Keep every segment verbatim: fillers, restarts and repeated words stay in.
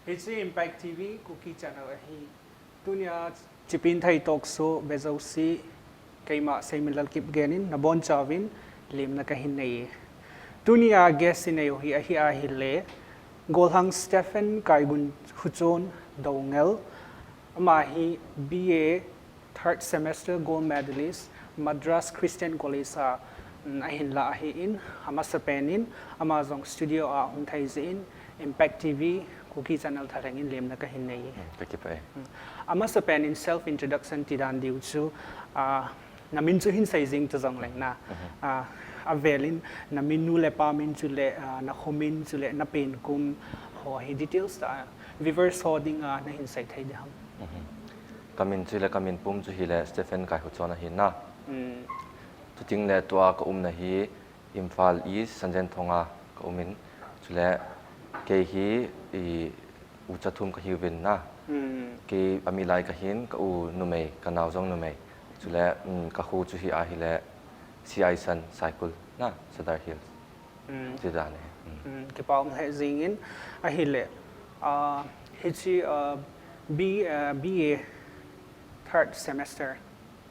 Hiche Impact T V Kuki Channel ahi. Tunia Chipinthei Talk Show vejouse, keima Seiminlal Kipgen in nabonchauvin lemna kahin nei e. Tunia guest inei u hi ahi ahile, Golhang Stephen Kaigun Khuchon Doungel, ama hi B A third semester gold medalist, Madras Christian College a, mm, ahin la ahin, amasapen in, ama jong studio a hung thei jeh in, Impact T V Kuki Channel thalheng in lemna kahin nei e. Hmm, kakipah e. Hmm. Amasapen in self introduction tidan diu chu, ah, namin chu hin sei jing ta jongleng na. Mhm. Ah, avelin, namin nu le pa min chule, ah, nakho min chule, napen kum ho hi details tah, viewers ho dinga nahin sei thei ding ham. Mhm. Kamin chule, kamin pum chu hile Stephen Kaikhuchon ahi na. Hmm. Chuteng le tua kaumna hi Imphal East, Sanjenthong a kaumin, chule kei hi i ucha thum kahiuvin na. Hmm. Kei amilai kahin, ka u numei, kanao jong numei. Chule, mm, kakho chu hi ahile C I San Saikul na, Sadar Hills. Hmm. Tidan e. Hmm. Hmm, kipa um lheh jingin ahile, ah, hiche, ah, B, ah, B A third semester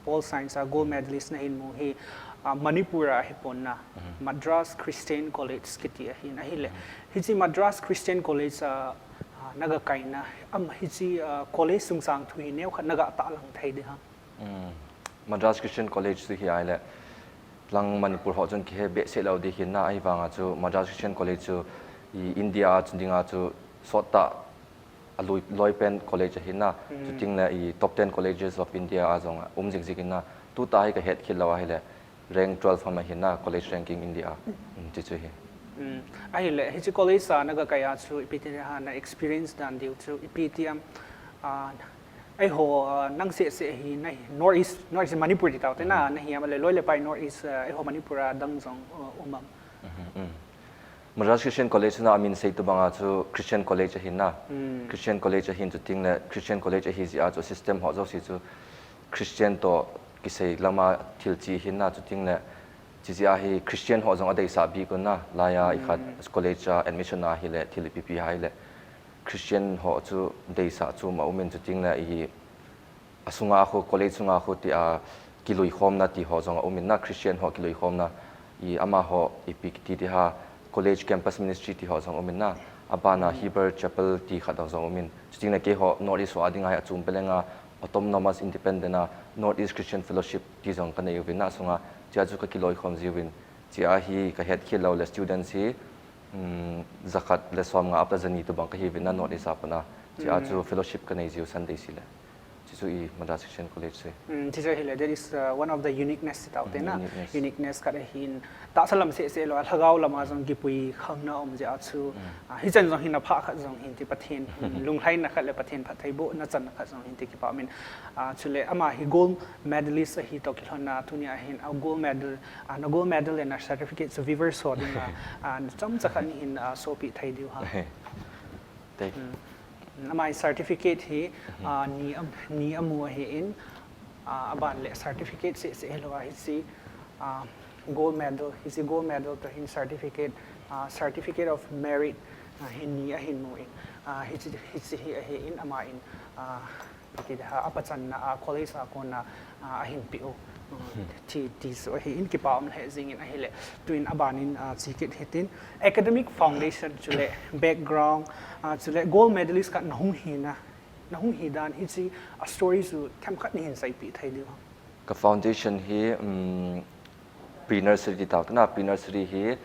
Pol Science a gold medalist nahin mu hi, ah, Manipur a hipon na, Mhm. Madras Christian College kiti ahin ahile. Mhm. Hiche Madras Christian College a, ah, naga kaina, am hiche, ah, college chungchang thu hi neokhat naga tahlang thei ding ham. Mm. Madras Christian College chu hi ahile, lang Manipur ho chun kihe behseh lou ding ahin na, ahivanga chu Madras Christian College chu i India a chun dinga chu sottah a loi, loi pen college ahi na. Hmm. Chuteng le i top ten colleges of India a jong um jing jing in na. Tuta hi kahet khel lou ahile rank twelve ham ahi na, college ranking India a. Hmm, ti chu hi. Hmm. Ahile, hiche college a naga kai a chu ipi ti ham na experience dan diu chu ipi ti ham, ah, eiho, ah, nang seh seh hi na hi North East, North East Manipur ti tau te na, Hmm. nahi ham le loi le pai North East, ah, eiho Manipur a dang jong, ah, um am. Mhm, mm. Madras Christian College na amin sei tobanga chu Christian College ahi na. Hmm. Christian College ahin chuteng le Christian College ahi jeh a chu system ho jouse chu Christian toh kisei lama thil che ahi na chuteng le chijeh a hi Christian ho jong adeisah bik un na. Laiya Hmm. ikhat college a admission ahile thil ipi pi ahile Christian ho chu deisah chu aum in chuteng le i asunga khu, college sunga khu tia kiluikhomna ti ho jong aum in na, Christian ho kiluikhomna, i amaho ipi kiti ti ham, college campus ministry ti ho jong aum in na, abana Hmm. Heber Chapel ti khat ho jong aum in. Chuteng le keiho North East ho a dinga hi achom pelenga Autonomous Independent a North East Christian Fellowship ti jong kanei uvin na, asunga chea chu kakiluikhom jiuvin, chea hi kahet khel lou le students hi, um, jakhat le somnga apta jani tobang kahiuvin na North East a pat a. Chea chu Hmm. fellowship kanei jiu Sunday seh le. Chuchu i Madras Christian College chu. Hmm, chuchu hile, that is, uh, one of the uniqueness ti tau te Hmm, na. Uniqueness. Uniqueness khat ahin. Tahsa lam seh seh lou, lhagao lama jong kipui khangna um jeh a chu. Hmm. Ah, hichan jong hin apha khat jong hin ti Pathen, hmm, lunglhaina khat le Pathen phattheibohna channa khat jong hin ti kipa min. Ah, chule ama hi gold medalist ahi toh kilhonna tunia hin, ah, gold medal, ah, na gold medal le na certificate chu viewers ho dinga, ah, chomcha khat nahin, ah, sopi thei diu ham. Te. Hmm. Ama certificate hi, Mhm. ah, ni am-, ni amu ahin, ah, aban le certificate seh seh hilou a hiche, ah, gold medal, hiche gold medal toh hin certificate, ah, certificate of merit, ah, hi ni ahin mu in, ah, hiche, hiche hi ahin ama in, ah, kiti ham, apachanna a college a kona, ah, ahin peh u. Hmm. Ti, ti chu ahin kipa um lheh jingin ahile. Tuin abanin, ah, chekit hitin. Academic foundation chule background, ah, chule gold medalist khat nahung hina, nahung hi dan hiche a story chu themkhat nahin seipeh thei diu ham. Ka foundation hi, um, pre-nursery ti tau te na, pre-nursery hi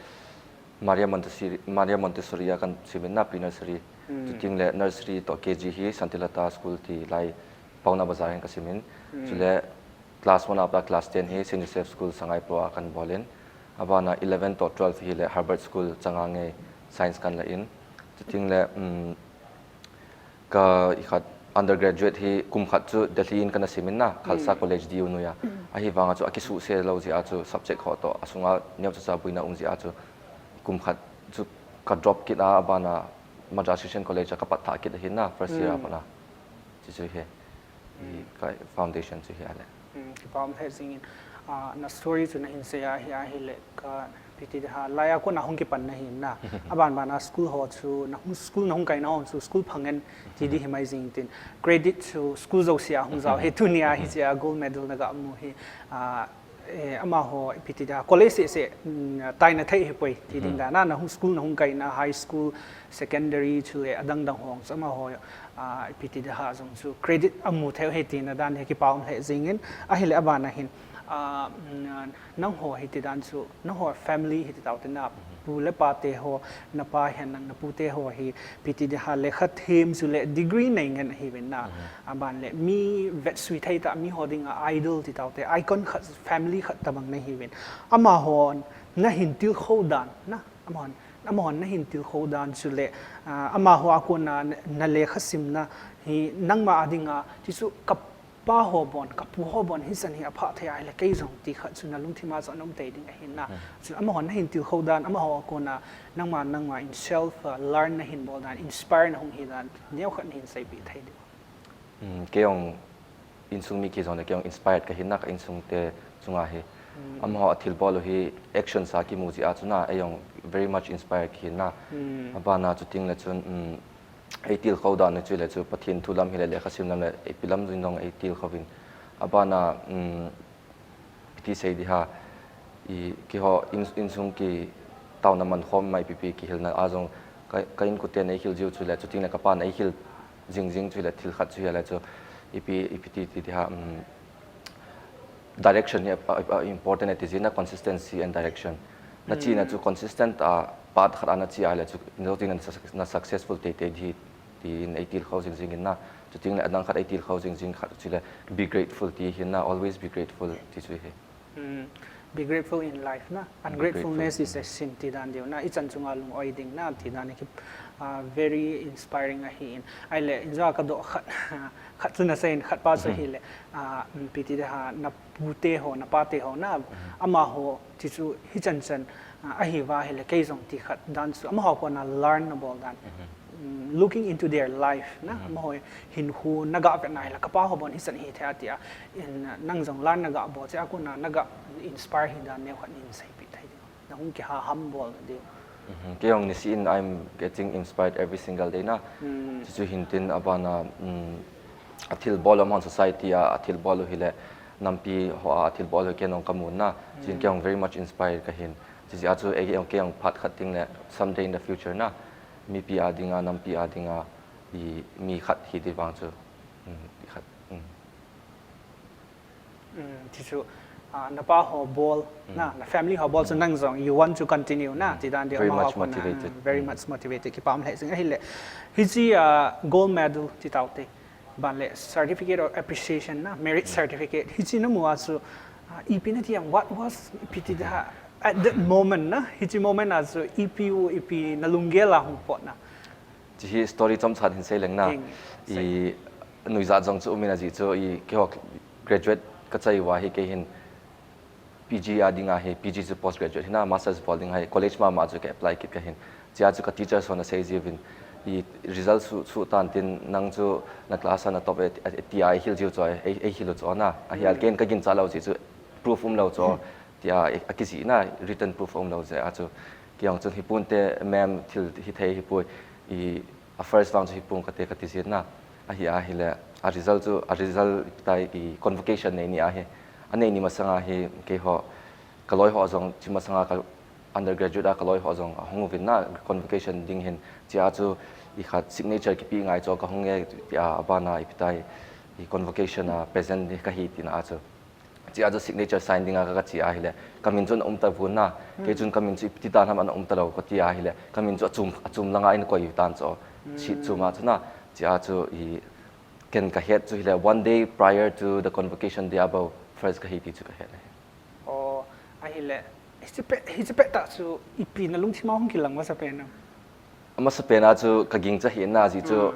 Maria Montessori, Maria Montessori a kasim in na pre-nursery. Hmm. Chuteng le nursery toh K G hi Santilata School ti lai Paona Bazar hin kasim in. Hmm. Chule class one a pat a class ten hi Saint Joseph School Sangaipro a kabol in. Abana eleven toh twelve hile Harvard School changa ngei science kahin la in. Chuteng le, um, ka ikhat undergraduate hi kum khat chu Delhi in kana sim in na, Khalsa Hmm. College D U noiya. Hmm. Ahivanga chu akisuhset lou jeh a chu subject ho toh asunga neocha cha boina um jeh a chu kum khat chu ka drop kit a, abana Madras Christian College a kapat thah kit ahin na, first year a Hmm. pat a. Chuchu hi, i Hmm. ka foundation chu hi ahile. Hmm, kipa um lheh jingin, ah, na story chu nahin sei a hi ahile ka Ipi ti ding ham, lai a kona hung kipan na hin na. Aban ban a school ho chu, na hung school na hung kaina ho chu school phang in ti ding hi mai jing tin. Credit chu school jouse a hung jao hi tunia hiche a gold medal na ga mu hi. Ah, eh, amaho ipi ti ding ham, college seh seh, mm, taina thei hi poi ti ding dan a, na hung school na hung kaina, high school, secondary chule adang dang ho chu amaho, ah, ipi ti ding ham jong chu credit amu thei hi tina dan hi kipa um lheh jing in, ahile aban a hin, ah, mm, nangho hi ti dan chu, nangho family hi ti tau te na, pu le pa te ho, na pa hihen lang na pu te ho hi, ipi ti ding ham, lekha them chule degree nei ngen ahi uvin na. Aban le mi vetsui thei tah, mi ho dinga idol ti tau te, icon khat, family khat tabang na hi uvin. Amahon na hin tilkhou dan na, amahon, amahon na hin tilkhou dan chule, ah, amaho a kona na, na lekha simna hi nangma a dinga, ti chu ka pa ho bon, ka pu ho bon hichan hi aphah thei ahile kei jong ti khat chu na lungthim a chu ana um tei ding ahi na. Chu amahon na hin tilkhou dan, amaho a kona nangma, nangma in self, uh, learn na hin bol dan, inspire na hung hi dan, neo khat na hin seipeh thei diu. Hmm, kei jong insung mi kiti jong le kei jong inspired ka hi na, ka insung te chunga hi. Amaho a thilbol u hi action sa kimu jeh a chu na, ei jong very much inspired ka hi na. Aban a chu ting le chun, um, ei tilkhou dan u chu le chu Pathen thu lam hile lekha sim lam le ipi lam jong ei tilkhou vin. Aban a, um, iti sei ding ham, i, keiho in, insung kitaona man khom mai ipi ipi kihilna a jong ka, ka inkoten ei hil jiu chu le, chuting le ka pan ei hil jing jing chu le, thil khat chu hi le chu ipi, ipi ti, ti ding ham, um, direction hi a, a, a important ti jing na, consistency and direction. Na chena chu consistent a, path khat a na che a le chu, chuting le na suc-, na successful tei tei ding hi, tin ei tilkhou jing jing in na, chuting le adang khat ei tilkhou jing jing khat chu le, be grateful ti hi na, always be grateful ti chu hi. Hmm. Be grateful in life na. Ungratefulness is a sin ti dan diu na. Ichan chunga lung-oi ding na ti dan hi, ah, very inspiring ahi in. Ahile, injo a ka doh khat, khat chu na sei in, khat pa chu ahile, ah, um, ipi ti ding ham, na pu te ho, na pa te ho na, amaho ti chu hichan chan, ah, ahi uva ahile, kei jong ti khat dan chu, amaho a kona learn na bol dan. Mm, looking into their life na, amaho hinkho na ga vet na ahile, ka pa ho bon hichan hi thei a ti a, in, uh, nang jong learn na ga bol cheh a kona na ga inspire hi dan neo khat na hin seipeh thei diu. Na hung kiha ham bol diu. Mhm. Kei jong nisih in I'm getting inspired every single day na. Chuchu hin tin aban a, um, a thilbol u amaho society a, a thilbol u hile nampi ho a, a thilbol u kei jong ka mu na. Chuin kei jong very much inspired ka hin. Chuche a chu ei jong kei jong phat khat ting le someday in the future na, mipi a dinga, nampi a dinga, i mi khat hi ding vang chu, um, i khat, um. Um, ti chu, ah, na pa ho bol na, na family ho bol chu nang jong, you want to continue na, ti dan diu. Very much motivated. Very much motivated. Kipa um lheh jing ahile. Hiche, ah, gold medal ti tau te. Ban le certificate of appreciation na, merit certificate. Hiche na mu a chu, ah, ipi na ti ham, what was, ipi ti ding ham, at that moment na, hiche moment a chu, ipi u, ipi na lunggel a hung pot na. Hiche hi story chomcha hin sei leng na. I, nuijat jong chu um in ajeh chu, i, keiho graduate ka chai uva hi kei hin, P G a dinga hi, P G chu post graduate hi na, masters bol ding hi, college mama chu ka apply kit ka hin. Chea chu ka teacher hon asei jiuvin, i result suh, suh tan tin nang chu na class a na top e, e, tia ei hil jiu chu, ei, ei hil u chu na. Ahia ken ka gincha lou jeh chu proof um lou chu, tia, e, akijih na, written proof um lou jeh a chu. Kei jong chun hipon te ma'am thil hithei hipoi, i, a first vang chu hipon kate kati jin na. Ahia ahile, a result chu, a result tai i convocation nei ni ahi. Anei ni masanga hi keiho, ka loi ho jong chu masanga ka undergraduate a ka loi ho jong ahung uvin na convocation ding hin. Chea chu i khat signature kipe ngai chu ka hung e tia abana ipi tai i convocation a present hi ka hi tina chu. Chea chu signature sign dinga ka, ka che ahile, ka min chu ana um tapon na, kei chun ka min chu ipi ti dan ham ana um talou, ka ti ahile, ka min chu achum, achum langa eina koi tan chu, sheet chuma chu na, chea chu i, ken ka het chu hile, one day prior to the convocation day abou, first ka hi ti chu ka het ahi. Oh, ahile, hiche pet, hiche pet tah chu ipi na lungthim a hung kilang masa pen am? Amasa pen a chu ka gingcha hina jeh chu,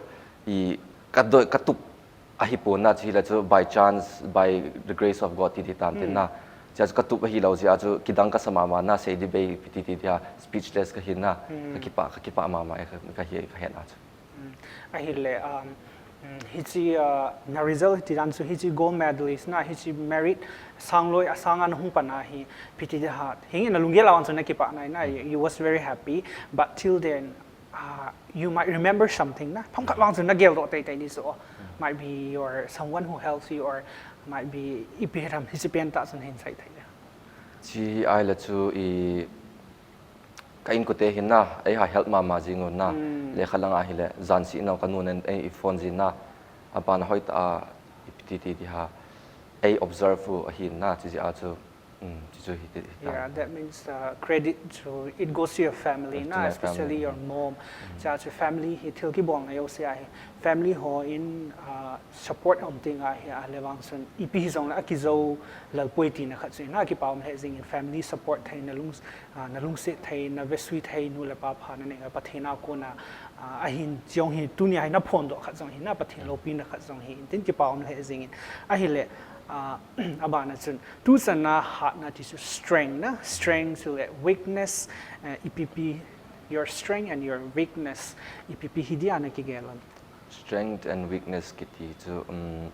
i, ka doi, ka tup ahipon na chu hile chu by chance, by the grace of God ti ti tan tin na. Chea chu ka tup ahilou jeh a chu kidang kasa mama na, sei ding bei ipi ti ti tia speechless ka hi na, ka kipah, ka kipah mama e ka, ka hi, ka hetna chu. Ahile, um, Hichi uh, na result ti dan chu hichi gold medalist na hichi merit sang loi a sang an hung pana hi piti de hat. Hingi na lunggel awan chu na kipa na na you, you was very happy, but till then uh, you might remember something na. Phang khat wang chu na gel do tai tai ni so. Might be your someone who helps you or might be ipi ram hichi pen ta chun hin sai tai. Chi ai la chu i ka inkote hin na, ei ha help mama jing un na, lekha lang a hile, jan si nau ka nun ei phone jin na, a ban hoi ta a, ipiti ti ti ha, ei observe u a hin na, chi a chu, um, chi chu hi ti. Yeah, that means uh, credit to it goes to your family, To na, my especially family. Your mom. Cha chu family hi thil ki bol na yo se a hi. Family ho in uh, support om ting a hi a le wang sun ipi hi jong la ki jo lal poi ti na khat chu na ki pau le jing in family support thei na lung Ah, na lungset thei, na vesui thei, nu le pa pha na nei, Pathen a kona, ah, ahin jong hi, tunia hi na phondoh khat jong hi, na Pathen loupina khat jong hi, tin kipa um le jing in. Ahile, ah, abana chun, tu chan a hatna ti chu strength na, strength chu le weakness, eh, ipipi, your strength and your weakness, ipipi hi dia na kigel am. Strength and weakness kiti chu, um,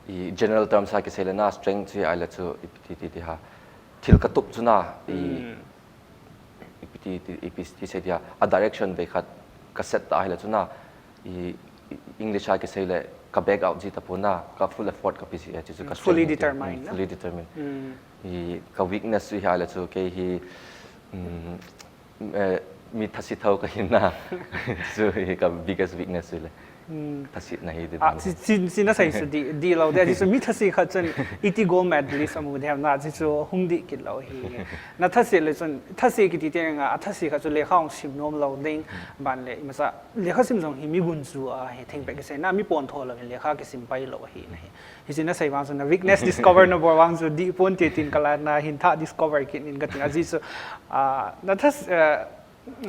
i general terms a kisei le na strength chu hi ai le chu ipi ti ti ti ha. Thil ka tup chu na, i, ipi ti ti, ipi ti sei ti ha. A direction vei khat ka set ta hi le chu na, i, i English a kisei le ka back out ji ta pu na, ka full effort ka pi ji e, chu chu ka Fully strength ti, determined, mm, na? Fully determined. I ka weakness chu hi ai le chu kei hi, um, eh, mi thasi thau ka hin na. Chu hi ka biggest weakness chu le. Thasi na hi de. Ah, si, si, si na sai su di, di lo de, si su mi thasi khat chun iti gold medalist amu de na, si su hung di kit lo hi. Na thasi le chun, thasi kiti te nga, a thasi khat chu lekha hung sim nom lo ding, ban le, i masa, lekha sim jong hi mi gun chu a, hi theng pe kisei na, mi pon tho lo, lekha kisim pai lo hi na hi. Hichi na sai vang chu na weakness discover na bol vang chu di pon te tin ka la na hin tha discover kit nin ka tin a ji chu, ah, na thas, eh,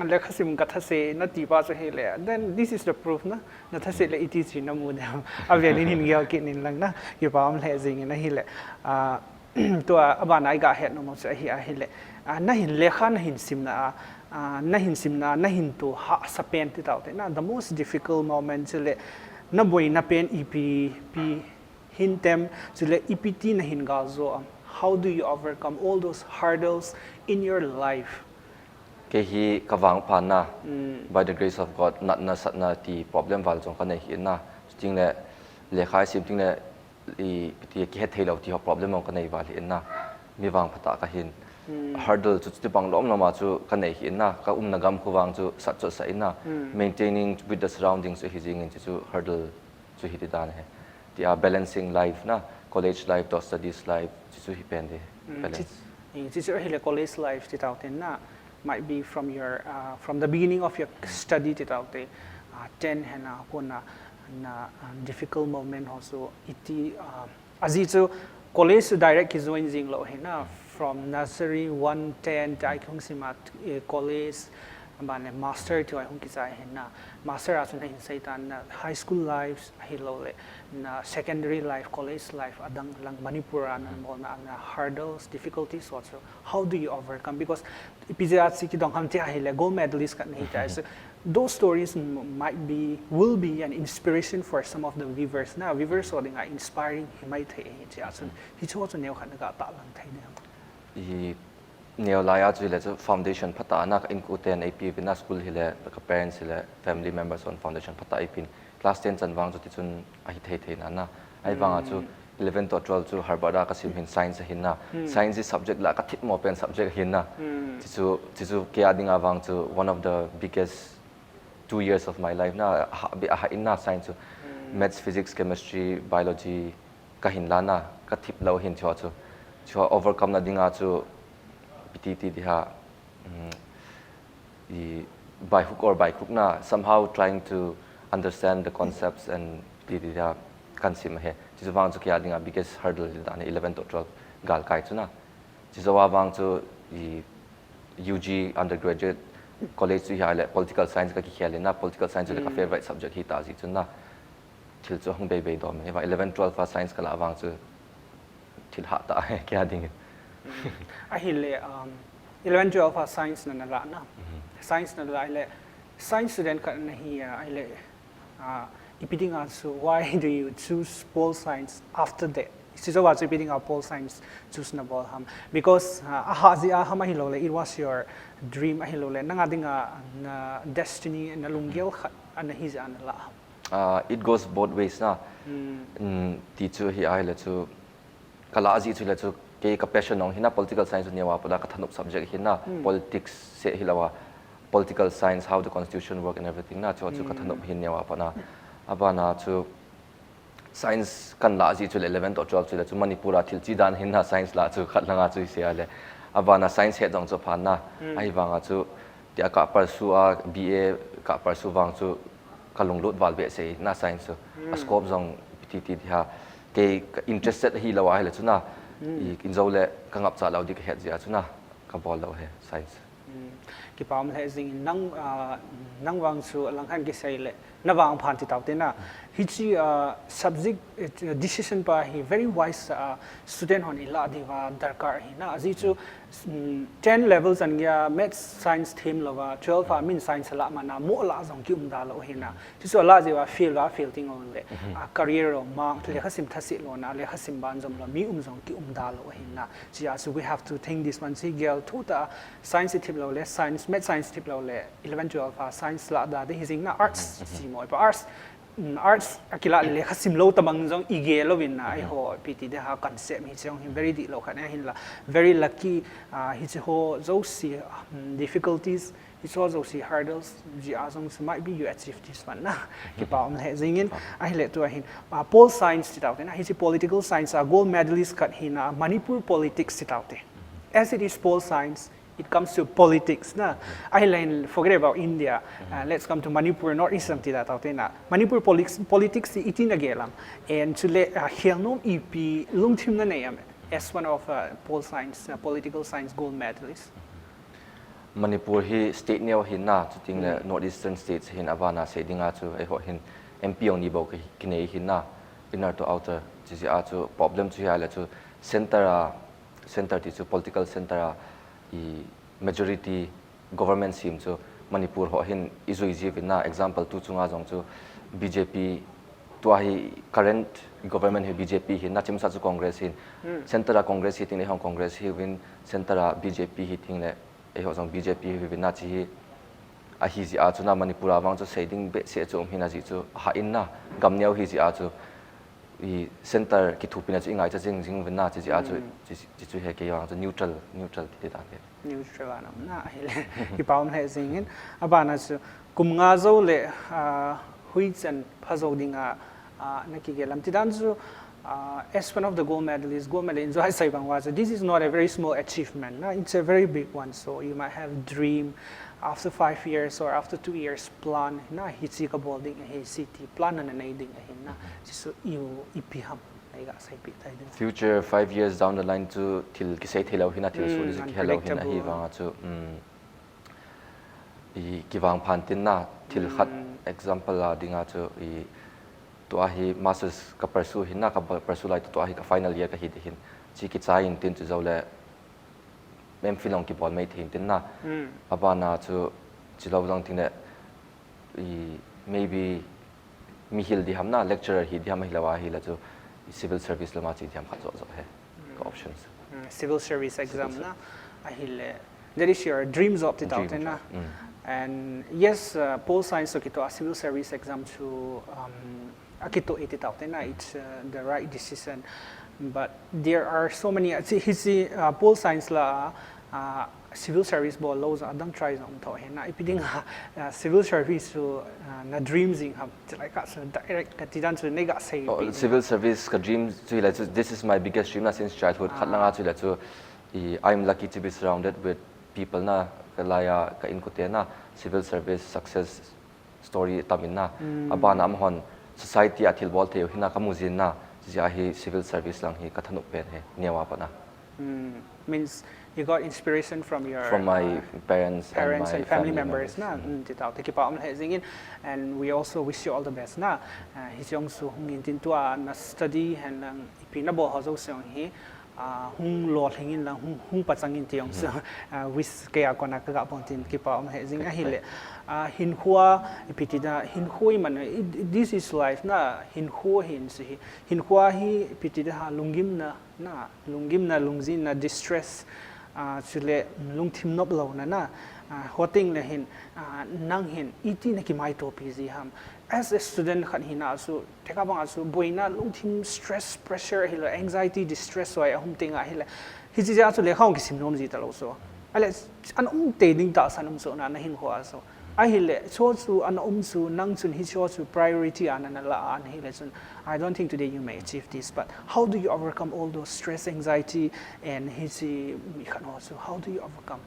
lekha sim ka thase na ti pa chu hi le. Then this is the proof na, na thase le iti chi na mu na. A vel in hin gel kit nin lang na, kipa um le jing in a hi le. Ah, tua abana i ga het nom chu a hi a hi le. Ah, na hin lekha na hin sim na a, ah, na hin sim na, na hin tu hahsa pen ti tau te na. The most difficult moment chu le, na boina pen ipi, pi, Hin tem, chule ipi ti na hin gal jo am? How do you overcome all those hurdles in your life? Kei hi ka vangpha na, by the grace of God, natna satna ti problem val jong ka nei hi na. Chuting le, lekha i sim ting le, i, ti, kihet thei lo ti ho problem jong ka nei val hi na. Mi vangpha tah ka hin. Hurdle chu, chuti bang lom lom a chu ka nei hi na. Ka umna gam khu vang chu sat chu sa i na. Maintaining with the surroundings chu hi jing in chu, chu hurdle chu hi ti dan he. Ti a balancing life na, college life, to studies life, chu chu hi pen de. Mm, Balance. chi, eh, chi chu ahile college life ti tau ten na, might be from your, uh, from the beginning of your study ti tau te, uh, ten hena kona na, uh, difficult moment ho chu iti, uh, aji chu college chu direct ki join jing lo hena, from nursery one, ten, tai kong sima, eh, college, Ban le master ti hung kichai hin na. Master a chun hin sei tan na high school life hi lo le na secondary life, college life adang lang Manipur a nan bol na, na hurdles, difficulties also. How do you overcome? Because ipi jeh a chi kidong ham ti ahile gold medalist khat nahi tai. So those stories m- might be, will be an inspiration for some of the viewers na. Viewers ho dinga inspiring hi mai thei hi chi a chun. Hi chu chu neo khat na ga ta lang thei ne. I neo lai a chu hile chu foundation phatah a na ka inkoten eipe uvin na school hile ka parents hile family members hon foundation phatah eipin class ten chan vang chu tichun ahi thei thei na na. Ahivanga chu eleven to twelve chu Harvard a ka sim hin science ahin na. Science hi subject la ka thip mo pen subject ahin na. Chu chu, chu chu kei a dinga vang chu one of the biggest two years of my life na, ha, bi, ha, in na science chu. Maths, physics, chemistry, biology, ka hin la na, ka thip lo hin chua chu. Chua overcome na dinga chu, piti ti ti ha, mm, i, by hook or by crook na, somehow trying to understand the concepts and ti ti ha, kan sim he. Chu vang chu kei a dinga biggest hurdle hi dan eleven to twelve gal kai chu na. Chi zo a vang chu i U G undergraduate college chu hi le political science ka kikhel in na, political science chu le ka favorite subject hi ta ji chun na. Thil chu hung bei bei dom e. Eleven twelve a science ka la vang chu thil ha ta he kei a ding in. Ahile, um, eleven twelve a science na na la na. Science na la le science student khat na hi a, ahile, uh, Ipi dinga chu, why do you choose pol science after that? Hiche jouva chu ipi dinga pol science choose nabol ham? Because, uh, aha jeh a ham ahilouleh, it was your dream ahilouleh, nanga dinga na destiny, na lunggel khat ana hi jeh a nalah ham? Uh, it goes both ways na. Mm, ti chu hi ahile chu, kalah jeh chu le chu, kei ka passion jong hina, political science neo a pat a kathanop subject hina, politics seh hilou a, political science, how the constitution work and everything na, chu chu kathanop hin neo a pat na. Abana chu science kalah jeh chu le eleven to twelve chu le chu Manipur a thil chi dan hina science lah chu khat langa chu isei a le. Abana science het jong chu aphan na. Ahivanga chu tia ka pursue a, B A ka pursue vang chu kalunglut val behseh na science chu. A scope jong ipi ti ti dia. Kei ka interested hilou ahile chu na. I, in jou le kangapcha lou di kahet jeh a chu na. Kabol lou hi science. Kipa um lheh jing in, nang, ah, nang vang chu alangkhat kisei le, na vang phan ti tau te na. Hiche, ah, subject, eh, decision pa hi very wise, ah, student hon ilah diuva darkar ahi na. Ajeh chu, mm, ten level chan geiya maths science them louva, twelve a min science alah man a, mo lah jong kium da lou ahi na. Chuchu alah jeh uva fail uva fail ting uleh, ah, career lo mang, lekhasim thase lona, lekhasim banjom lo, mi um jong kium da lou ahi na. Chujeh a chu we have to think this one, hiche gel thu ta, science i thip lou le, science, maths science i thip lou le, eleven twelve a science lah da ding hi jing na, arts, si mo pa arts, mm, arts akilah le lekhasim lou tabang jong igel lou vin na, eiho, ipi ti dia concept hiche jong hi very dihlou khat ahin la, very lucky, ah, hiche ho jouse, mm, difficulties, hiche ho jouse hurdles jeh a jong chu might be you achieve this one na. Kipa um lheh jing in, ahile tua hin, ah, pol science ti tau te na, hiche political science a gold medalist khat hina, Manipur politics ti tau te. As it is pol science, it comes to politics na. Ahile hin, forget about India. Uh, let's come to Manipur, North East ti da tau te na. Manipur politics, politics ti iti nagel am? And chule, uh, khel nom ipi lungthim nanei am? As one of, uh, pol science, uh, political science gold medalist. Manipur hi state neo hina, chuteng le North Eastern states hin abana sei dinga chu, eiho hin M P jong ni bou kinei hina, inner to outer, chujeh a chu problem chu hi ahile chu center a, center ti chu political center a, i majority government sem chu Manipur ho hin ijui jiuvin na, example tu chunga jong chu B J P, tua hi current government hi B J P hina, chimsa chu Congress hin, center a Congress hi teng le eihon Congress hiuvin, center a B J P hi teng le eiho jong B J P hiuvin na, hiche hi ahi jeh a chu na Manipur a vang chu sei ding behseh chu um hina, ajeh chu ahah in na, gam neo hi jeh a chu, i center kithopina chu ingaicha jing jing uvin na, chujeh a chu, hiche chu hi kei vang chu neutral, neutral ti ti dan hi. Neutral a na um na ahile. Kipa um lheh jing in. Abana chu kum nga jou le, ah, huichan pha jou dinga, ah, nakigel am ti dan chu, ah, as one of the gold medalists, gold medal in jo hai sei bang uva chu, this is not a very small achievement na, it's a very big one. So you might have dream after five years or after two years plan na, hiche kabol ding ahi, hiche ti plan nanei ding ahi na. Hiche chu ipi ham? Neiga seipeh tai diu. Future five years down the line chu thil kisei thei lou hina, thil soh ding chu kihe lou hina, ahivanga chu, um, i kivang phan tin na, thil khat example a dinga chu, i tua hi masters ka pursue hina, ka pursue lai tua hi ka final year kahi ding hin. Hiche kichai in tin chu jou le M Phil jong kibol mai thei in tin na. Abana chu, chulou jong teng le, i maybe mi hil ding ham na, lecturer hi ding ham, ahilou ahile chu civil service lama che ding ham khat joh joh hi ka options. Mm, civil service exam na, ahile, that is your dream job ti tau te na. And yes, uh, pol science toh kitoh a civil service exam chu, um, akitoh e ti tau te na, it's, uh, the right decision. But there are so many, uh, hiche, uh, pol science lah a, uh, civil service bol lou jong adang try jong um thou ahi na, ipi dinga, uh, civil service chu, uh, na dream jing ham, chulai kah chu direct kati dan chu neiga sei peh. Civil service ka dream chu hilai chu, this is my biggest dream na, since childhood. Khat langa chu hilai chu, i, I'm lucky to be surrounded with people na, kalai a ka inkote na, civil service success story tam in na. Abana amahon society a thilbol thei u hina kamu jin na, chujeh a hi civil service lang hi kathanop pen hi, neo a pat na. Means you got inspiration from your, from my, uh, parents and, parents and family members na. Mm, ti tau te, kipa um lheh jing in, and we also wish you all the best na. Uh, hiche jong chu hung in tin, tua na study hen lang ipi nabol ho jouse jong hi, ah, hung lolhing in lang, hung, hung pachang in ti jong chu, ah, wish kei a kona ka ga pon tin kipa um lheh jing ahile. Ah, hinkho a, ipi ti da, hinkho i man, it, this is life na, hinkho hin si hi. Hinkho a hi, ipi ti da ha, lunggimna, na, lunggimna, lungjinna, distress, ah, chule, mm, lungthim nop louna na, ah, hoteng le hin, ah, nang hin, iti na kimaitopi ji ham. As a student khat hina chu, tekah banga chu, boina, lungthim, stress, pressure, ahilou, anxiety, distress, hoi, ahung teng ahile. Hiche jeh a chu lekha hung kisim nom ji talou chu. Ahile, ana um tei ding tahsan um chu na, na hinkho a chu. Ahile, chu chu ana um chu, nang chun hichu chu priority a na, na la a ahile chun, I don't think today you may achieve this, but how do you overcome all those stress, anxiety, and hiche mi khat ho chu? How do you overcome?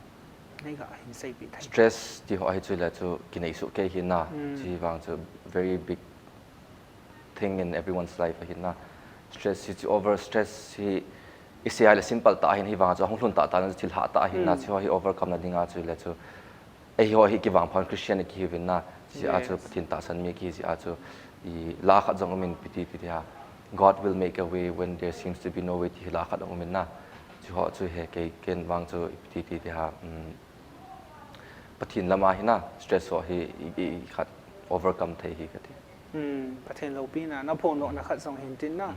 Nei ga hin seipi thei. Stress ti ho ahi chu le chu kinei suh kei hi na, Mm. chi vang chu very big thing in everyone's life ahi na. Stress hi chu over stress hi i sei a le simple tah ahin hi vang chu hung lhun tah tah na chu thil hah tah ahi na, Mm. chi ho hi overcome na ding a chu le chu. Ei ho hi kivang phan Christian kihi uvin na, chi a chu Yes. Pathen tahsan mi kihi chi a chu i la khat jong um in ipi ti ti ti ha. God will make a way when there seems to be no way ti hi la khat jong um in na. Chi ho chu he kei ken vang chu ipi ti ti ti ha. Um, Pathen lama hi na, stress ho hi i, i, i khat overcome thei hi kati. Hmm, Pathen loupina, na phondohna khat jong hin tin na,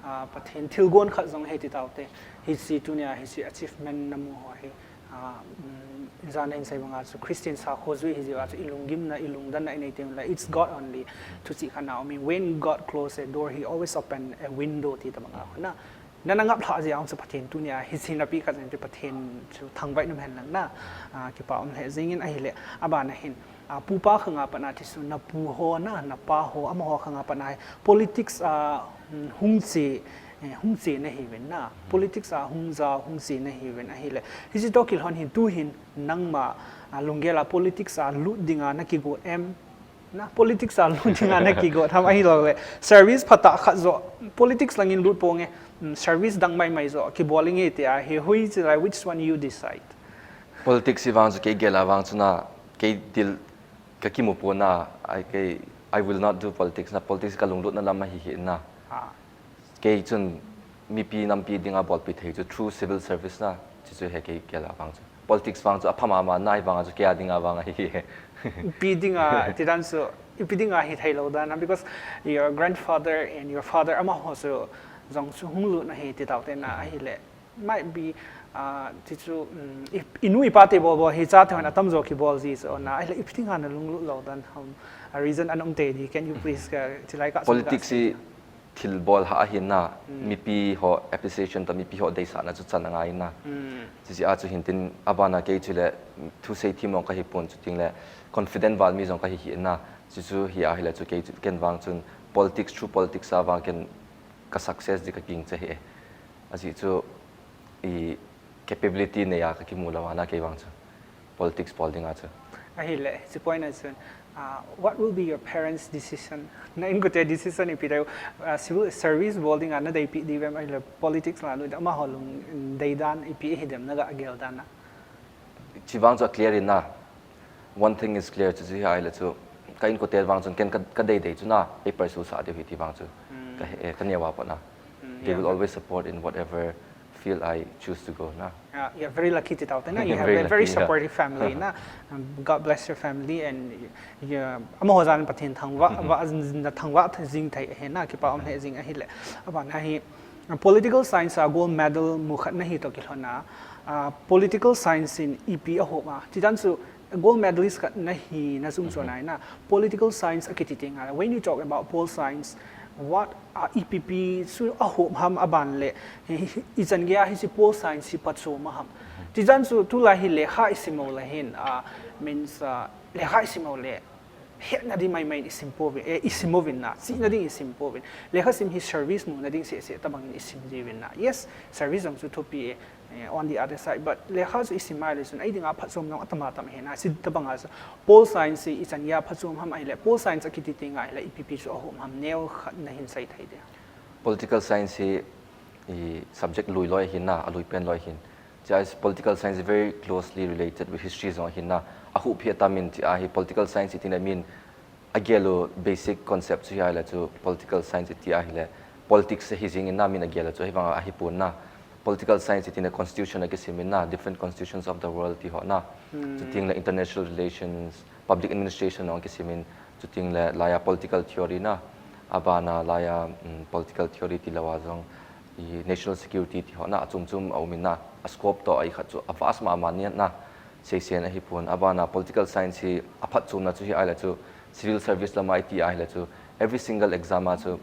ah, Pathen thilgon khat jong hi ti taute, hiche tunia, hiche achievement na mu ho hi, ah, um, jan hin sei banga chu Christian sakho jui hi jeh a chu i lunggimna, i lungdanna i nei teng le, it's God only, thuchih khat na um in, when God close a door, he always open a window ti tabang a na, Na, na ngap lhah jeh a chu Pathen tunia hiche napi khat jeng chu Pathen chu thangvah in um hen lang na, ah, kipa um lheh jeng in ahile, abana hin, ah, pupa khanga pat na ti chu na pu ho na, na pa ho, amaho khanga pat na hi politics a, um, hung che, eh, hung che na hiuvin na, politics a hung ja, hung che na hiuvin ahile, hiche toh kilhon hin tu hin nangma, ah, lunggel a politics a lut dinga na kigot em, Na, politics a lut dinga na kigot ham ahilou le. Service phatah khat joh, politics langin lut ponge, mm, service dang maimai joh, kibol inge tia, hi hui chilai, which one you decide? Politics hi vang chu kei gel a vang chu na, kei dil ka kimu pon a, I, kei, I will not do politics na, politics ka lunglutna lam ahi hi na. Ah. Kei chun mipi nampi dinga bolpi thei chu through civil service na, chu chu he kei gel a vang chu. Politics vang chu apha mama na, ahivang a chu kei a dinga vang ahi hi. Ipi dinga, ti dan chu, ipi dinga hi thei lou dan, because your grandfather and your father amaho chu jong chu hung lut na hi ti taute na ahile. Might be, ah, ti chu, um, i, i nu i pa te bol bol hi chate hon atam jo kibol ji chu na, ahile ipi dinga na lunglut lou dan ham, a reason ana um tei di, can you please, uh, chilai ka Politics hi thil bol hah ahi na, Mm. mipi ho appreciation toh, mipi ho deisahna chu chan angai na. Mm. Chuche a chu hin tin, abana kei chu le, thusei thim mong ka hi pon chu ting le, confident val mi jong ka hi hi na. Chu chu hi ahile chu kei chu ken vang chun politics, through politics a vang ken ka success di ka ging che hi e. Ajeh chu i capability nei a ka kimu lou a na kei vang chu. Politics bol dinga chu. Ahile, hiche point a chun, ah, what will be your parents' decision? Na inkote decision ipi deu, ah, civil service bol dinga na deipi di vem ahile politics la lut amaho lung dei dan ipi hi dem na ga gel dan na. Chi vang chu a clear in na. One thing is clear chu chu hi ahile chu. Ka inkote vang chun ken ka, ka dei dei chu na paper su sa deu hi ti vang chu. Mm. Ka, eh, ka neo a pat na. Mm, They yeah, will but always support in whatever field I choose to go na. Yeah, you're very lucky ti taute na. You have Very a very lucky, yeah. supportive family na. Um, God bless your family and y-, y-, amaho jal in Pathen thangvah, vah, na thangvah jing thei ahi na, kipa um lheh jing ahile. Abana hi, uh, political science a gold medal mu khat na hi toh kilhon a, uh, political science in ipi ahom a. Ti dan chu, gold medalist khat na hina chung chun Mhm. ahi na, political science akiti teng a, when you talk about pol science, what, ah, ipi pi chu ahom ham aban le, hi, hi, ichan gei a hiche pol science hi pachom a ham. Mhm. Ti dan chu tulai hi lekha i sim u le hin, ah, means, ah, lekha i sim u le, hetna ding maimai in i sim pouvin, eh, i sim uvin na, chihna ding i sim pouvin. Lekha sim hi service muna ding seh seh tabang in i sim jiuvin na. Yes, service jong chu thupi e, Eh, on the other side, but lekha chu i sim a le chun, ei dinga phatchom jong atam atam ahi na, hiche tabang a chu pol science hi ichan gei a phatchom ham ahile, pol science akiti teng a ahile, ipi pi chu ahom ham, neo khat na hin sei thei dia. Political science hi, i subject lui loi ahi na, alui pen loi ahin. Chua political science is very closely related with history jong ahi na, ahup hi atam in chua hi political science iti na min, Agel u basic concept chu hi ahile chu political science iti ahile, politics ahi jing in na min agel u chu ahivang ahi pon na. Political science itina constitution a kisimin na, different constitutions of the world ti ho na. Chuting le international relations, public administration ho kisimin, chuting le laiya political theory na, abana laiya um, political theory ti lawa jong, i national security ti ho na, achum chum a umin na, a scope to a i khat chu a vast ma ma ni na, seisen ahi pun, abana political science hi a phat chumna chu hi ai la chu, civil service lama i ti ai la chu, every single exam a chu,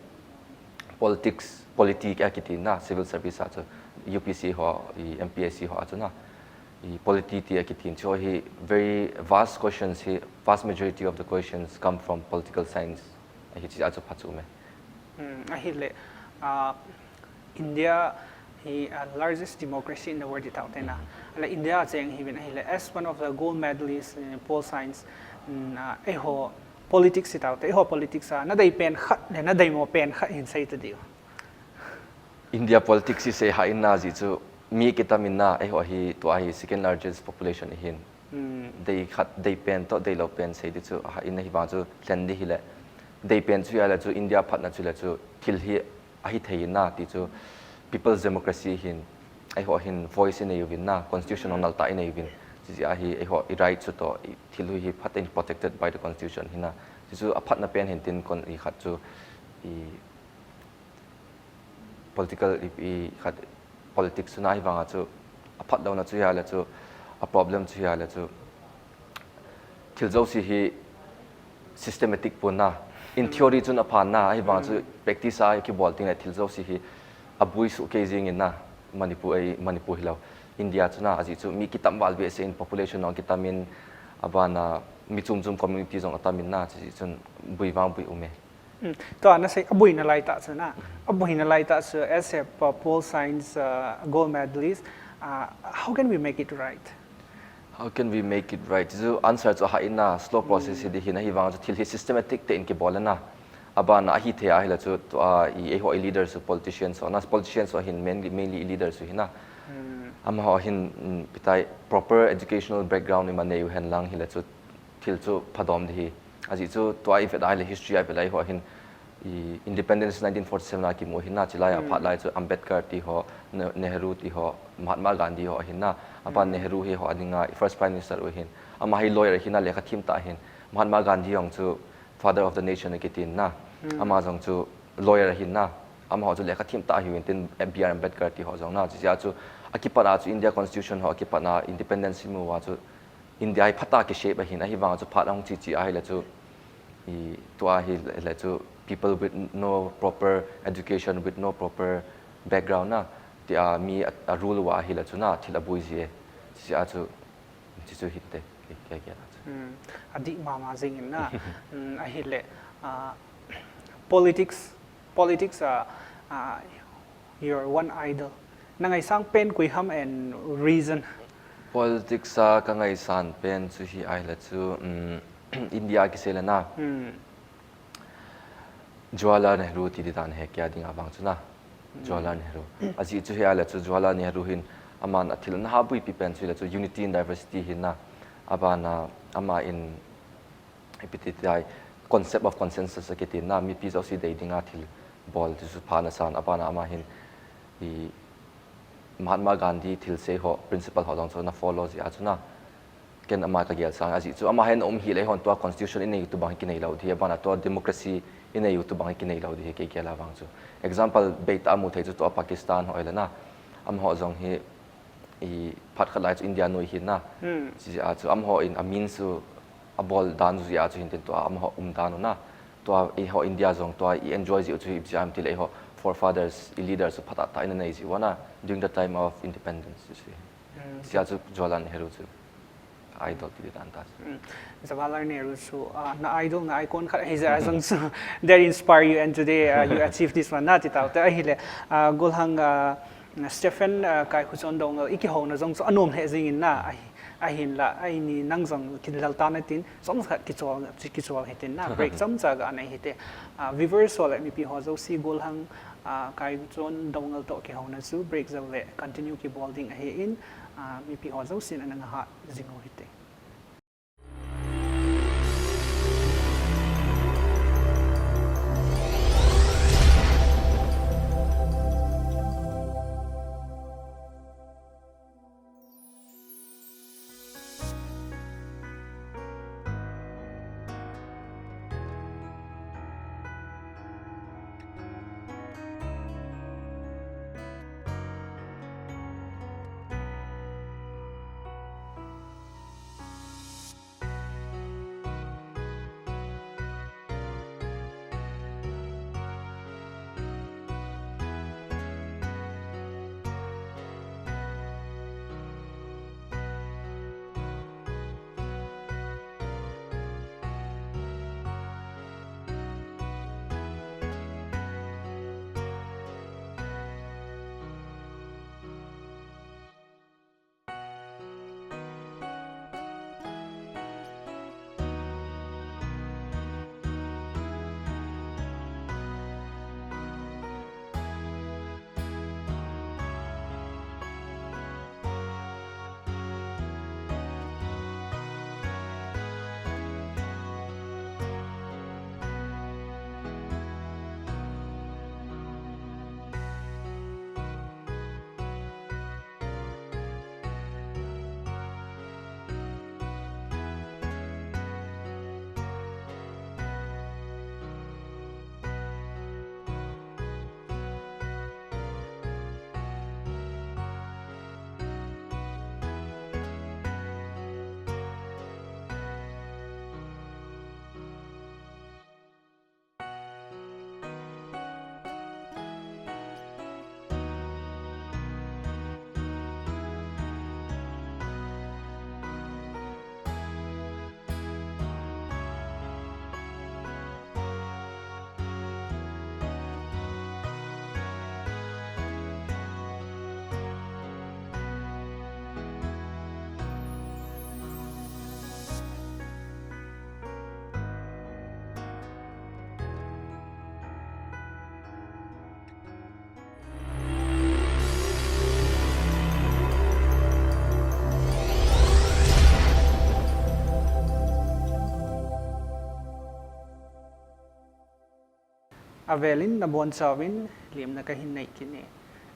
politics, polity a kiti na, civil service a chu, U P S C ho, i M P S C ho a chu na, i polity ti a kiti chu hi very vast questions hi, vast majority of the questions come from political science, hi chi a chu phat chu me. Hmm, ahile, uh, India hi uh, largest democracy in the world ti tau te na. Ala India cheng hi bin ahile, as one of the gold medalists in pol science, mm, uh, eiho politics ti tau te, eiho politics a, na dei pen khat, le na dei mo pen khat hin sei ta diu. India politics hi sei ha in na ji chu mi kitam in na, eiho hi tua hi second largest population i hin. Dei khat, dei pen to, dei lo pen sei di chu, ha in na hi vang chu thlen di hi le. Dei pen chu ya le chu India phat na chu le chu thil hi ahi thei in na ti chu people's democracy hin, eiho hin voice i nei uvin na, constitution hong nal ta i nei uvin. Chi chi a hi eiho i right chu to, i thil hui hi phat in protected by the constitution hi na. Chi chu a phat na pen hin tin kon i khat chu i political i, i khat politics chu na hi vang a chu a phat lo na chu ya le chu a problem chu ya le chu thil jouse hi systematic pun na. In theory chun a phan na, ahi vang chu practice a kibol ting le thil jouse hi a bui su kei jing in na, Manipur ei, Manipur hi lo. India chu na, a ji chu mi kitam val behseh in population hong kitam in, abana mi chum chum community jong a tam in na, chi chun bui vang bui um e. Hmm. Tua na sei, a bui na lai ta chu na. A bui na lai ta chu, as a po- pol science uh, gold medalist, uh, how can we make it right? How can we make it right? Chu answer chu ha in na, slow process hi di hi na hi vang chu thil hi systematic te in kibol na. Abana ahi thei a hi la chu tua i eiho i leaders, politicians, na politicians ho hin mainly, mainly i leaders hi na. Amaho hin mm, pitai proper educational background i ma nei u hen lang hi la chu thil chu phadom di hi. A ji chu tua i vet a hi le history a i vet a hi ho hin i independence nineteen forty-seven a kimu hi na, chi lai a phat lai chu Ambedkar ti ho, Ne- Nehru ti ho, Mahatma Gandhi ho hin na. Apa Nehru hi ho a dinga i first prime minister u hin. Ama hi lawyer hi na, lekha thim ta hin. Mahatma Gandhi jong chu father of the nation a kitin na. Ama jong chu lawyer hin na. Ama ho chu lekha thim ta hi u in tin B R Ambedkar ti ho jong na. Chi chi a chu a kipat a chu India constitution ho a kipat na independence i mu a chu India hi phat a kishape ahin, ahi vang chu phat a hung chi chi ahi le chu, i, tua hi le chu people with no proper education, with no proper background na, ti a mi a, a rule uva ahi le chu na, thil a bui ji e. Chi a chu, chi chu hin te, ke, ke, ke na chu. Hmm, a dih mama jing in na. Hmm, ahi le, ah, politics, politics a, ah, your one idol. Na ngaisang pen koi ham and reason? Politics a ka ngaisang pen chu hi ahi le chu, um, India a kisei le na. Hmm. Jawaharlal Nehru ti di dan he kia ding a vang chu na. Jawaharlal Nehru. A ji chu hi ahi le chu Jawaharlal Nehru hin aman a thil na ha bui pi pen chu hi le chu unity in diversity hi na. A ban a ama in ipi ti ti ai concept of consensus a kiti na, mipi jouse dei dinga thil bol ti chu pha na san, a ban a ama hin i Mahatma Gandhi thil sei ho, principle ho jong chu na follow ji a chu na. Ken ama ka gel sang a ji chu ama hin um hi le hon tua constitution i nei u tu bang hi kinei lo di, a ban a tua democracy i nei u tu bang hi kinei lo di hi kei gel a vang chu. Example, bei ta mu thei chu tua Pakistan ho le na. Amaho jong hi i phat khat lai chu India noi hi na. Hmm. Chi a chu amaho in a means chu a bol dan chu a chu hin tin tua amaho um dan u na. Tua eiho India jong tua i enjoy ji u chu hi chi am ti le eiho forefathers, i leaders chu phat a ta in a nei ji u na during the time of independence chu. Hmm. Chi a chu Jawaharlal Nehru chu idol ti di dan ta. Hmm. Jawaharlal Nehru chu, ah, na idol, na icon khat hi ja jong chu that inspire you and today uh, you achieve this one na ti tau te ahi le, ah, Golhang, ah, Stephen, ah, Kaikhuchon Doungel, i kihou na jong chu anom le jing in na, ahi, ahin la, ahi ni nang jong kin lal ta na tin, chomkhat kichol, kichol hi tin na, break chomcha ga nei hi te. Ah, viewers ho le mipi ho jouse Golhang, ah, Kaikhuchon Doungel to kihou na chu break jou le continue kibol ding ahi in, ah, mipi ho jouse na nang ha jing u hi te. Avelin nabonchauvin lemna kahin nei kit e.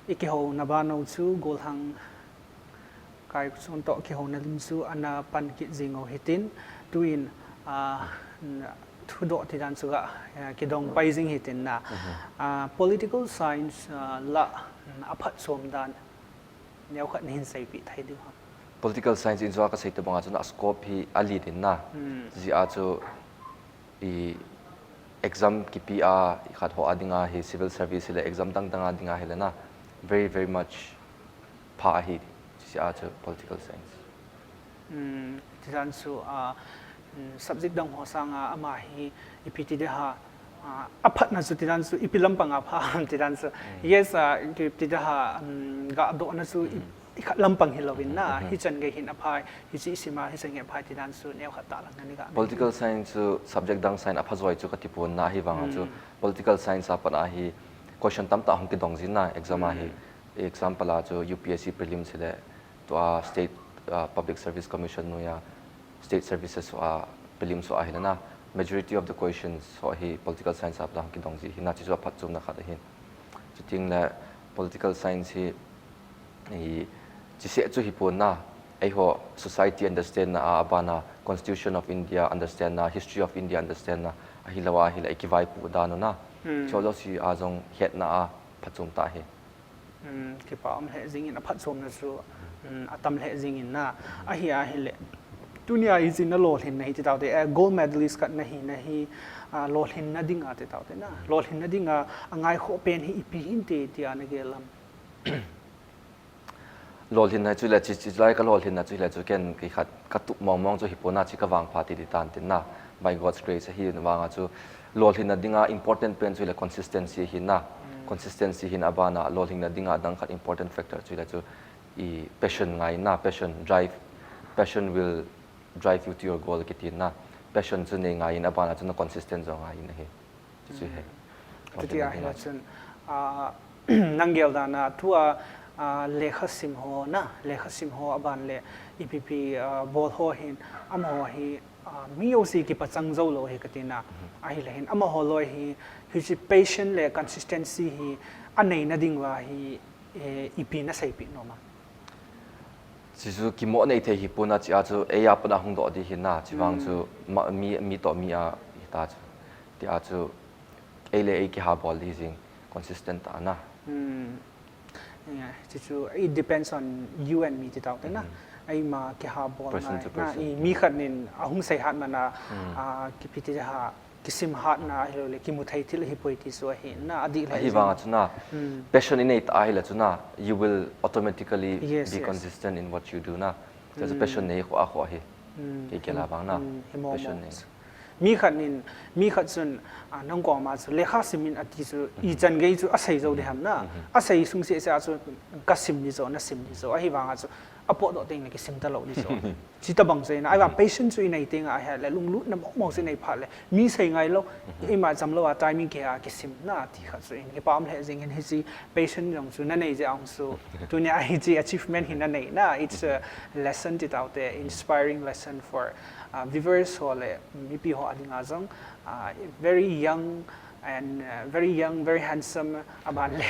Ikihouna bana chu golhang kai chun toh kihouna lim chu ana pan kit jing u hitin, tuin, ah, thudoh tidan chu ga, ah, kidong pai jing hitin na. Ah, political science, ah, la, mm, aphatchom dan neokhat nahin seipeh thei diu ham? Political science in jong kasei tobanga chun a scope hi alen in na. Jia chu i exam kipe a, i khat ho a dinga hi civil service hile exam dang dang a dinga hile na, very, very much pha ahi, jia chu political science. Tidan chu, ah, subject dang ho sanga ama hi ipi ti ding ham, ah, aphatna chu tidan chu ipi lampanga pha ham tidan chu. Yes, ah, ipi ti ding ham, um, gadohna chu i, i khat lampang hilouvin na, hichan gei hin apha, hiche isima, hichan gei apha tidan chu neokhat tah lang nani ga. Political science chu subject dang science apha joi chu kati pon na, ahivanga chu political science a pat a hi question tamtah hung kidong jin na exam a hi. Example a chu U P S C prelims hile, tua state, ah, Public Service Commission noiya state services ho a prelims ho a hile na, majority of the questions ho hi political science a pat a hung kidong ji hi na, chuchu aphatchomna khat ahin. Chuteng le political science hi, i, chuseh chu hipon na, eiho society understand na a, abana Constitution of India understand na, history of India understand na, ahilou ahile i kivaipoh dan u na. Chu jouse a jong hetna a phatchom tah ahi. Kipa um lheh jingin, aphatchomna chu, um, atam lheh jingin na. Ahi ahile, tunia hiche na lolhinna hi ti taute, eh, gold medalist khat nahi, nahi, ah, lolhinna dinga ti taute na. Lolhinna dinga angaikhoh pen hi ipi hinte tia nagel ham? Lolhinna chu le, chi, chi lai ka lolhinna chu le chu ken kei khat katup mong mong chu hipon na, chi kavangphat ti di tan tin na. By God's grace, ahivanga chu lolhinna dinga important pen chu le consistency ahi na. Consistency hin abana lolhinna dinga dang khat important factor chu le chu i passion ngai na, passion drive, passion will drive you to your goal kiti na. Passion chu nei ngai in abana chu na consistent jong ngai in ahi. Chuche hi. Chuti ahile chun, ah, nang gel dan a, tua, ah, lekha sim ho na, lekha sim ho aban le ipi pi, ah, bol ho hin, amaho hi, ah, mi jouse kipachang jou lou ahi kati na. Ahile hin, amaho loi hi, hiche passion le consistency hi, aneina diuva hi, eh, ipi naseipeh nom am? Chuchu kimoh nei thei hipon na, chia chu eia pat a hung doh di hi na, chuvang chu ma, mi, mi toh mi a hita chu. Tia chu ei le ei kiha bol di jing, consistent tah a na. Chuchu it depends on you and me ti taute na. Eima kiha bol ngai na, i mi khat nin ahung seihat man a, ah, kipi ti ha, kisim hatna, ahilou le, kimu thei thil ahipoi ti chu ahi na, adih le. Ahivanga chu na, passion i nei tah ahile chu na, you will automatically be consistent in what you do na. Chu chu passion nei khoh a khoh ahi. Kei gel a vang na. Passion nei. Mi khat nin, mi khat chun, ah, nang koma chu lekha sim in ati chu, ichan gei chu asei jou di ham na. Asei sung seh seh a chu kasim di chu, nasim di chu. Ahivanga chu apotdoh teng le kisim talou di chu. Chuti bang chu ahi na, ahivang passion chu i nei teng a ahile, lunglutna mong mong chu i nei phat le, mi sei ngai lou, eima cham lou a timing kei a kisim na ti khat chu ahin, kipa um lheh jingin hiche passion jong chu nanei jeh a chu, tunia hiche achievement hi nanei na, it's a lesson ti taute, inspiring lesson for, uh, viewers ho le, mipi ho a dinga jong, uh, very young, and, uh, very young, very handsome, aban le,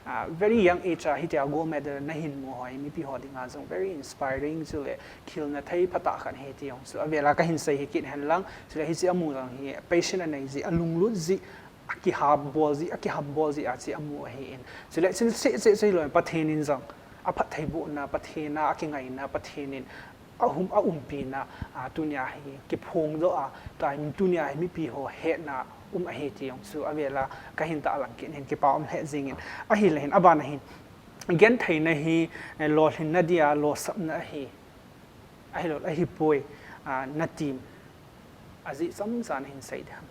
uh, very young age a hitia gold medal nahin mu ho hi mipi ho dinga jong very inspiring chule khelna thei phatah khat ahi ti jong chu avel a kahin sei hi kit hen lang, chule hiche amu jong hi passion anei jeh, alunglut jeh, akiha bol jeh, akiham bol jeh a chu amu ahin. Chule chun seh seh seh lou Pathen in jong aphattheibohna, Pathen a akingaina, Pathen in ahum, aumpina, a, tunia hi kiphong doh a, tua hi tunia hi mipi ho hetna um ahi ti jong chu avel a kahin tahlang kit in, kipa um lheh jingin. Ahile hin, aban a hin, gentheina hi, eh, lolhinna dia losapna ahi, ahilou, ahipoi, a, natim ajeh chomcha nahin sei di ham?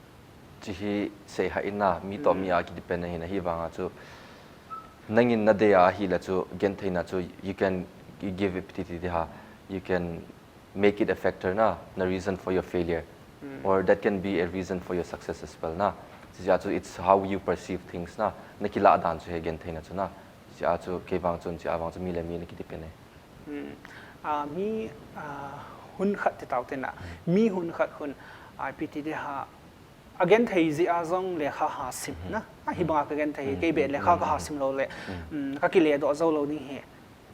Chu hi seihah in na, mi toh mi a kidepend ahin, ahivanga chu nangin nadei a ahile chu gentheina chu you can give it ti ti di ha, you can make it a factor na, na reason for your failure. Or that can be a reason for your success as well na. Chuche a chu it's how you perceive things na, nakilah dan chu ahi gentheina chu na. Chuche a chu kei vang chun, chuche a vang chu mi le mi ana kidepend ahi. A, mi, a, hun khat ti taute na. Mi hun khat hun, a, ipi ti di ha, agenthei jeh a jong lekha ha sim na. Hibanga ka genthei hi, kei beh lekha ka ha sim lou le, um, ka kile doh jou lou ding hi,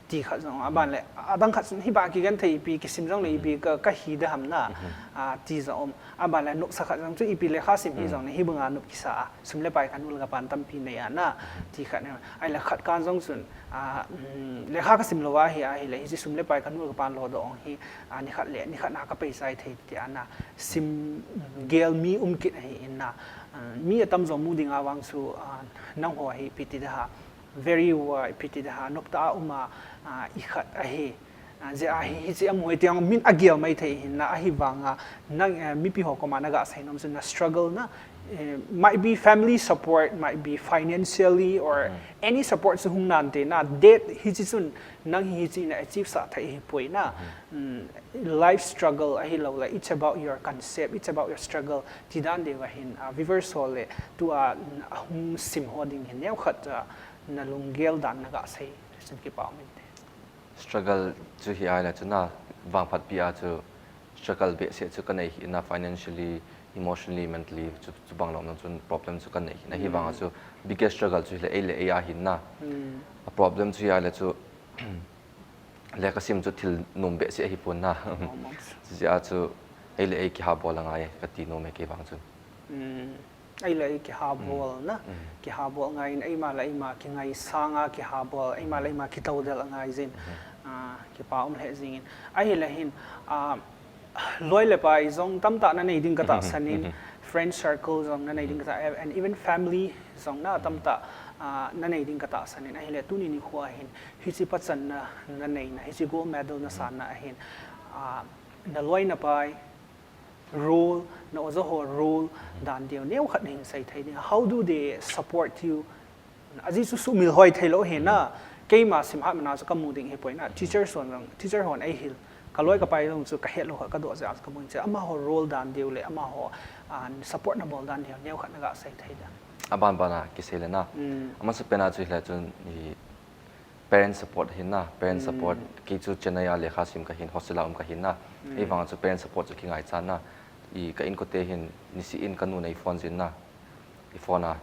ti khat jong, aban le, adang khat chun hibanga kigenthei ipi, kisim jong le ipi ka, ka hi de ham na, ah, ti jong um. Aban le nopsa khat jong chu ipi lekha sim hi jong le hibanga nop kisa a, sum le pai ka nu le ka pan tampi nei a na, ti khat ne. Ahile khat kan jong chun, ah, um, lekha ka sim lou ahi, ahile hiche sum le pai ka nu le ka pan lo doh hi, ah, nikhat le, nikhat na ka pei chai thei ti a na, sim gel mi um kit ahi in na, ah, mi atam jong mu ding a vang chu, ah, nangho hi ipi ti da ha, very, uh, ipi ti da ha, nopta a um a, ah, i khat ahi. Ah, jeh a hi, hiche amu hi tiang min agel mai thei hin na, ahivanga, nang, eh, mipi ho koma na ga sei nom chu na struggle na, eh, might be family support, might be financially, or any support chu hung nante na, date hiche chun nang hi hiche na achieve sah thei hi poi na. Mm, life struggle ahilou le, it's about your concept, it's about your struggle. Ti dan deu ahin, ah, viewers ho le, tua, mm, ahung sim ho ding hin neo khat, ah, na lunggel dan na ga sei, chun kipa um inte. Struggle chu hi ahile chu na, vangphat pi a chu struggle behseh chu ka nei hi na, financially, emotionally, mentally, chu, chubang lom jong chun problem chu ka nei hi na, hivanga chu biggest struggle chu hile ei le ei a hin na. A problem chu hi ahile chu, lekha sim chu thil nom behseh ahi pon na. Chujeh a chu ei le ei kiha bol angai ka ti nom e kei vang chun. Ei le ei kiha bol na, kiha bol ngai in, eima le eima kingaisang a kiha bol, eima le eima kitoudel angai jin, ah, kipa um lheh jing in. Ahile hin, ah, loi le pai jong tamtah na nei ding ka tahsan in, friend circle jong na nei ding ka tah, and even family jong na tamtah, ah, na nei ding ka tahsan in. Ahile tuni nikho a hin, hiche pachan na, na nei na, hiche gold medal na san na ahin, ah, na loi na pai, role, na oja ho role, dan deu neo khat na hin sei thei ding. How do they support you? Ajeh chu sumil hoi thei lou hi na. Keima sim hat mana chu ka mu ding hi poi na. Teacher hon jong, teacher hon ei hil. Ka loi ka pai jong chu ka het lou kha, ka doh jeh a chu ka mu in che. Amaho role dan deu le, amaho, ah, support na bol dan deu neo khat na ga sei thei ding. Aban ban a kisei le na. Amasapen a chu hile chun i parent support hin na, parent support, kei chu Chennai a lekha sim ka hin, hostel a um ka hin na. Ahivang chu parent support chu kingaichat na. I ka inkote hin, nisih in ka nun ei phone jin na. I phone a.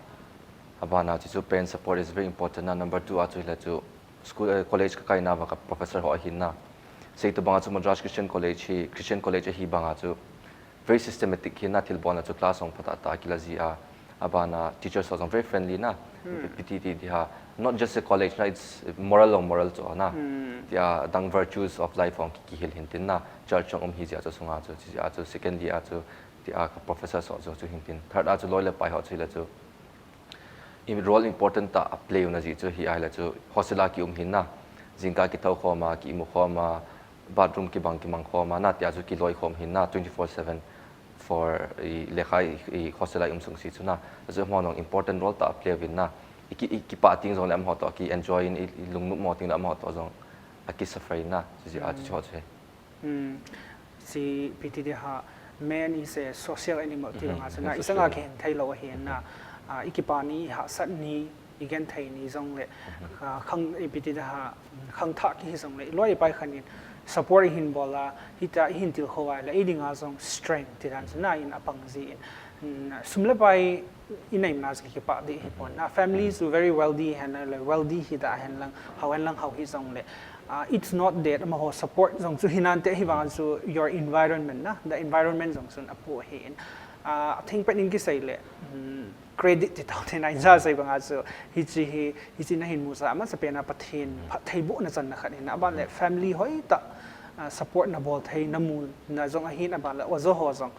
Aban a chu, chu parent support is very important na. Number two a chu hile chu school, eh, college ka kai nauva ka professor ho ahin na. Sei tobang a chu Madras Christian College hi, Christian College ahi bang a chu very systematic hi na, thilbol na chu class jong phatah tah a kila ji a, aban a teachers ho jong very friendly na, ipi ti ti di ha, not just a college na, it's moral jong moral chu na. Tia dang virtues of life jong ki, kihil hin tin na, church jong um hi jeh a chu sunga chu, chi jeh a chu, secondly a chu, tia ka professors ho chu, chu hin tin. Third a chu loi le pai ho chu hile chu i role important tah a play u na jeh chu hi ahile chu hostel a ki um hin na, jingkah kithou khom a, ki imu khom a, bathroom kibang kimang khom a, na tia chu kiloi khom hin na, twenty four seven for i lekha i, i hostel a i um sung si chu na, chu amaho jong important role tah a play uvin na, i ki, i kipah ting jong le amaho toh ki enjoy in, i, i lungnop mo ting le amaho toh jong a ki suffer in na, chu jeh a chu, chu ho chu he. Hmm. Si ipi ti di ha, man is a social animal ti banga chu na, i changa kihen thei lou ahi na, ah, i kipa ni, i hahsat ni, i genthei ni jong le, ah, khang, ipi ti di ha, khangthah kihi jong le, i loi i pai khan in support i hin bol a, hitia i hin tilkhou a le, ei dinga jong strength ti dan chu na in apang ji in, hmm, sum le pai i nei mana chu kipah di hi pon. Ah, family chu very wealthy hen le, wealthy hi ta hen lang, hao hen lang hao hi jong le, ah, it's not that amaho support jong chu hi nante, ahivang chu your environment na, the environment jong chun apu ahi in. Ah, atheng pet in kisei le, um, credit ti tau te na, in ja sei banga chu, hiche hi, hiche na hin mu sa, amasapen a Pathen phattheibohna channa khat hin, aban le family hoi tah, ah, support na bol thei na mu na jong ahin, aban le oja ho jong,